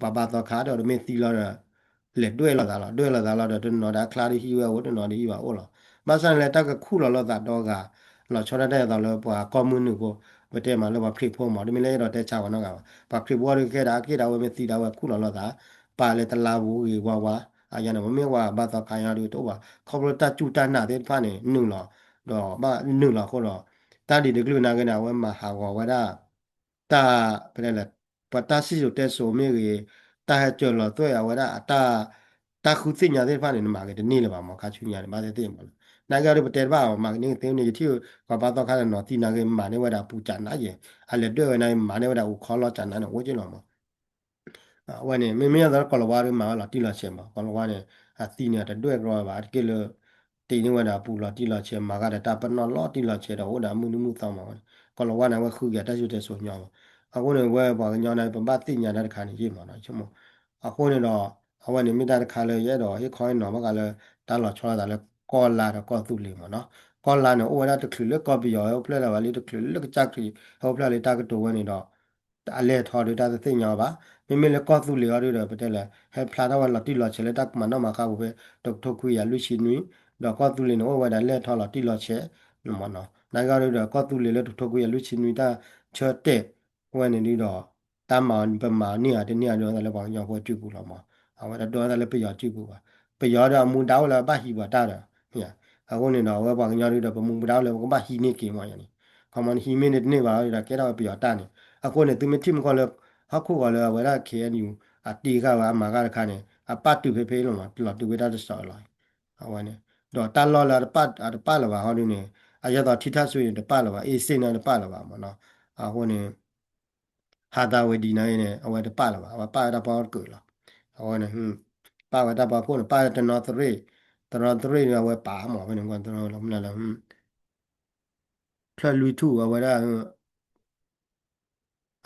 ပှၤဘါသီခါဒီး တမ့ၢ်သံလီၤဒီး လဲၤဒွဲၣ်လိာ်သးလီၤ ဒွဲၣ်လိာ်သးလီၤဒီး တနီၤဒီးအချါဒီးဟံးဝဲအိၣ် တနီၤဒီးဟံးဝဲအိၣ်လီၤ ဘၣ်ဆၣ်န့ၣ်လၢတၢ်ကခူၣ်လီၤလိာ်သးဒီဂၤ လီၤဆီဒၣ်တၢ်ဒ်သိးလၢပှၤကီၢ်မုၢ်နုာ်ဖိ ပတဲမးလၢပှၤခရံာ်ဖိမး တမ့ၢ်လၢအဲၣ်ဒိးတဲဆါပှၤနီတဂၤဘၣ် ပှၤခရံာ်ဖိအံၤဒုးခဲဒီး အါတက့ၢ်ဒီးအဝဲမ့ၢ်သံဒီးအဝဲခူၣ်လီၤလိာ်သး ပာ်လၢတလါပူၤဂ့ၤဝါဝါ အယၤန့ၣ် ပမ့ၢ်ဝဲဘါသီခါညါဒုးတအိၣ်ဘၣ် ခီဖျိတၢ်စူၢ်တၢ်နာ်သ့ၣ်တဖၣ်န့ၣ် နုာ်လီၤ ဒီးဘၣ်နုာ်လီၤအဃိဒီး တၢ်ဒ်တကလုာ်နာ်က့န့ၣ် အဝဲမၤဟးဂီၤဝဲဒၣ် တၢ် ပတဲလဲၣ် ပှၤတၢ်စံၣ်စိၤတဲစိၤမ့ၢ်ဂ့ၤ, တၢ်ဟဲစၢၤလီၤသွဲၣ်အဝဲဒၣ်အတၢ် တၢ်ဃုသ့ၣ်ညါသ့ၣ်တဖၣ်န့ၣ် နမၤက့ၤတန့ၢ်လၢၤဘၣ်မး ခါဆူညါန့ၣ် ဘၣ်သ့ၣ်သ့ၣ်မးလီၤ. နာ်က့အီၤဒ်ပတဲတဘၣ်အီၤ မၤကန့ၢ်ကသ့န့ၣ် ယထံၣ်ကီးပၢ်သီခါလၢနီၤသံနာ်က့ မၤန့ၢ်ဝဲဒၣ်အပူၤကၢ်နးယဲၢ်, အလဲၤဒွဲၣ်ဝဲန့ၣ် မၤန့ၢ်ဝဲဒၣ်အူခီလီၤကၢ်နးန့ၣ် အိၣ်က့လီၤမး အဝဲန့ၣ် မ့မ့ၢ်အသးလၢကီၢ်လီၤဝါဒီးမၤဝဲလီၤတံၢ်လီၤဆဲးမး ကီၢ်လီၤဝါန့ၣ် အသံန့ၣ် အတဒွဲၣ်ကရီဘၣ် တက့ၢ်လၢ တ့န့ၢ်ဝဲဒၣ်အပူၤလီၤတံၢ်လီၤဆဲး မၤဂၤဒီးတၢ်ပနီၣ်လီၤတံၢ်လီၤဆဲးဒီး အိၣ်ဒီးအမုၢ်နံၤမုၢ်သီမးဝဲန့ၣ် ကီၢ်လီၤဝါန့ၣ် အဝဲဃုက့ၤတၢ်စံၣ်စိၤတဲစိၤညီမး. အဃိန့ၣ် ဝဲပှၤကညီန့ၣ် ပဘၣ်သ့ၣ်ညါတၢ်တခါန့ၣ်ယ့ၢ်မးနီၤ ဆိကမိၣ်. အဃိန့ၣ်ဒီး အဝဲန့ၣ်မ့ၢ်တၢ်တခါလၢ ယအဲၣ်ဒိးဟ့ၣ်ခီဟ့ၣ်နီၤဘၣ်ဃးလၢ တၢ်လီၤဆီလိာ်သးလၢကီၢ်လါဒီးကီၢ်သူလ့ၤမးနီၤ. ကီၢ်လါန့ၣ် အိၣ်ဝဲဒၣ်တချုးလၢကီၢ်ပယီၤဟဲအိၣ်ဖျဲၣ်လၢၤဘၣ်လံ တချုးလၢကစၢ်ခရံာ်ဟဲအိၣ်ဖျဲၣ်လၢတၢ်ကတိၤဝဲန့ၣ်ဒီး အလဲၢ်ထီၣ်ဒီးတၢ်တသ့ၣ်ညါအီၤဘၣ်. မ့မ့ၢ်လၢကီၢ်သူလ့ၤအီၤဒ်ဒီး ပတဲလဲၣ် ဟဲဖျါထီၣ်ဝဲလီၤတံၢ်လီၤဆဲးလၢတၢ်ကမၤနီၣ်မၤဃါပူၤဖဲ တကထိခွံကယၤလွံၢ်ဆံနွံ, ဒီးကီၢ်သူလ့ၤန့ၣ် အိၣ်ဝဲဒၣ်လဲၢ်ထီၣ်လီၤတံၢ်လီၤဆဲးမးနီၤ. နာ်က့အီၤဒ်ဒီး ကီၢ်သူလ့ၤလၢတကထိခွံကယၤလွံၢ်ဆံနွံတၢ်ဆၢတဲာ်ဝဲန့ၣ်ဒ်ဒီး တၢ်မၤပမၤန့ၢ်ဧါတန့ၢ်ဧါဒ်အသးလၢပှၤကညီဖိစုပူၤလီၤမး. အဝဲဒၣ်ဒ်အသးလၢပယီၤစုပူၤဘၣ်. ပယီၤဒီးအမူဒါအိၣ်လၢအဘၣ်ဟံးပှၤတၢ်ဒီး အဃိန့ၣ်ဒီး အဝဲပှၤကညီဒ်ဒီး ပမူပဒါအိၣ်လၢပကဘၣ်ဟံးန့ၢ်က့ၤမးယၤန့ၣ်. ခီမီန့ၣ် ဟံးမ့ၢ်န့ၢ်တန့ၢ်ဘၣ်ဒီး ကဲထီၣ်ဝဲပယီၤတၢ်န့ၣ်. အဃိန့ၣ် သုမ့ၢ်ထံၣ်မူကီၢ်လၢ ဟီၣ်ခိၣ်ဂီၤလၢအဝဲဒၣ် ခ့ၣ်အဲၣ်ယူၣ် အတ့ဃာ်ဝဲအမၤဂၤတခါန့ၣ် အပၣ်တုၤဖဲဖဲလီၤမး လီၤတုၤဝဲတၢ်တစီၣ်လီၤ. အဝဲန့ၣ် ဒီးတၢ်လီၢ်လၢအတပၣ် အတပၣ်လၢၤဘၣ်ဟီဒ်န့ၣ် အယဲသိးထံထၣ်စွ့န့ၣ် တပၣ်လၢၤဘၣ် အ့စ့ၣ်န့ၣ်တပၣ်လၢၤဘၣ်မးနီၤ. အဃိန့ၣ် ဟးသးဝဲဒ်န့ၣ်န့ၣ် အဝဲတပၣ်လၢၤဘၣ် အဝဲပၣ်ဝဲတၢ်ဖီခိၣ်တကုာ်လီၤ. အဝဲန့ၣ် ပၣ်ဝဲတၢ်ဖီခိၣ်န့ၣ် ပၣ်ဝဲတနီသရ့ၣ်, တနီသရ့ၣ်န့ၣ် အဝဲပာ်မး ဖဲန့ၣ် ကီၢ်တနီလီၤ မနုၤလၢ ဖျၢၣ်လွံၢ်ထူၣ် အဝဲဒၣ်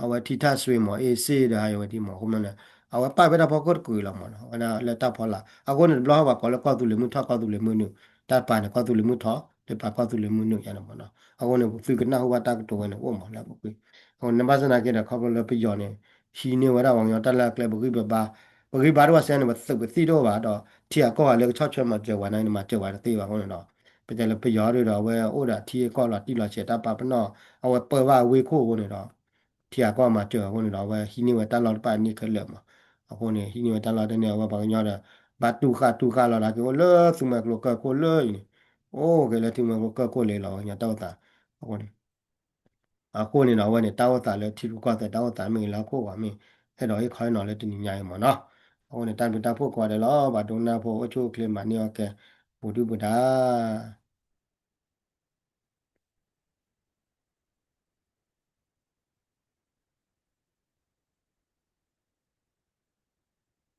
အဝဲထံထၣ်စွ့မး အ့စ့ၣ်ဒီးဟးယဝဲဒ်မး အဃိမ့ၢ်န့ၣ် အဝဲပၣ်ဖဲတၢ်ဖီခိၣ်တကုာ်လီၤမးနီၤ အဝဲဒၣ်လၢတၢ်ဖီလာ် အဃိန့ၣ် တဘျီဟီၣ်ပှၤကိးလၢကီၢ်သူလ့ၤမုၢ်ထီၣ် ကီၢ်သူလ့ၤမုၢ်နုာ် တၢ်ပာ်န့ၣ် ကီၢ်သူလ့ၤမုၢ်ထီၣ် လၢပာ်ကီၢ်သူလ့ၤမုၢ်နုာ်ယါန့ၣ်မးနီၤ အဃိန့ၣ် သုကနၢ်ဟူဘၣ်တၢ်ကတိၤဝဲန့ၣ်အိၣ်မးလၢအပူၤကွံာ် အဃိန့ၣ် ဘၣ်ဆၣ်သနာ်က့ဒီး ခီဖျိလၢပယီၤန့ၣ် ဟံးန့ၢ်ဝဲဒၣ်ပှၤကညီတၢ်လၢအကျဲ ပဂံၢ်ပဘါ ပဂံၢ်ဘါတအိၣ်ဘၣ်စ့ၢ်န့ၣ် ပသုးပသံၣ်တအိၣ်ဘၣ်ဒီး ထံဂၤကီၢ်ဂၤလၢကဆီၣ်ထွဲမၤစၢၤပှၤန့ၣ် မၤစၢၤပှၤတသ့ဘၣ်အဃိန့ၣ်ဒီး ပတဲလၢပယီၤဒ်ဒီး အဝဲအိၣ်ဒီးထံဂၤကီၢ်ဂၤလီၤတံၢ်လီၤဆဲးတၢ်ပာ်ပနီၣ် အဝဲပၢဘၣ်အဝ့ၢ်ခိၣ်အဃိန့ၣ်ဒီး ထံဂၤကီၢ်ဂၤမၤစၢၤအဃိန့ၣ်ဒီး အဝဲဟံးန့ၢ်ဝဲတၢ်လီၢ်တဖၣ်န့ၣ်ခဲလၢာ်မး အဃိန့ၣ် ဟံးန့ၢ်ဝဲတၢ်လီၢ်တန့ၢ် အဝဲပှၤကညီဒီး ဘၣ်တူၢ်ဃာ်တူၢ်ဃာ်လီၤဒၣ်က့ၤအိၣ်လၢသူမှဲကျိကၢၢ်ခိၣ်လၢအံၤန့ၣ် အိၣ်က့ၤလၢသူမှဲကျိကၢၢ်ခိၣ်လၢအံၤလီၤ ပှၤကညီတၢ်အိၣ်သး အဃိန့ၣ် အဃိန့ၣ်ဒီး အဝဲန့ၣ် တၢ်အိၣ်သးလၢထံရူၢ်ကီၢ်သဲးတၢ်အိၣ်သးမ့ၢ်ဂ့ၤ လၢဟီၣ်ခိၣ်ဂီၤမ့ၢ် အဲၣ်ဒိးဟ့ၣ်ခီဟ့ၣ်နီၤလၢတနံၤညါအံၤမးနီၤ အဃိန့ၣ် တၢ်ဘျုးတၢ်ဖှိၣ်ကိးဂၤဒဲးလီၤ ပှၤဒိကနၣ်ဖိ အိၣ်ဆူၣ်အိၣ်ချ့မၤန့ၢ်အီၣ်ကဲ ပူၤဒုၣ်ပူၤဒါ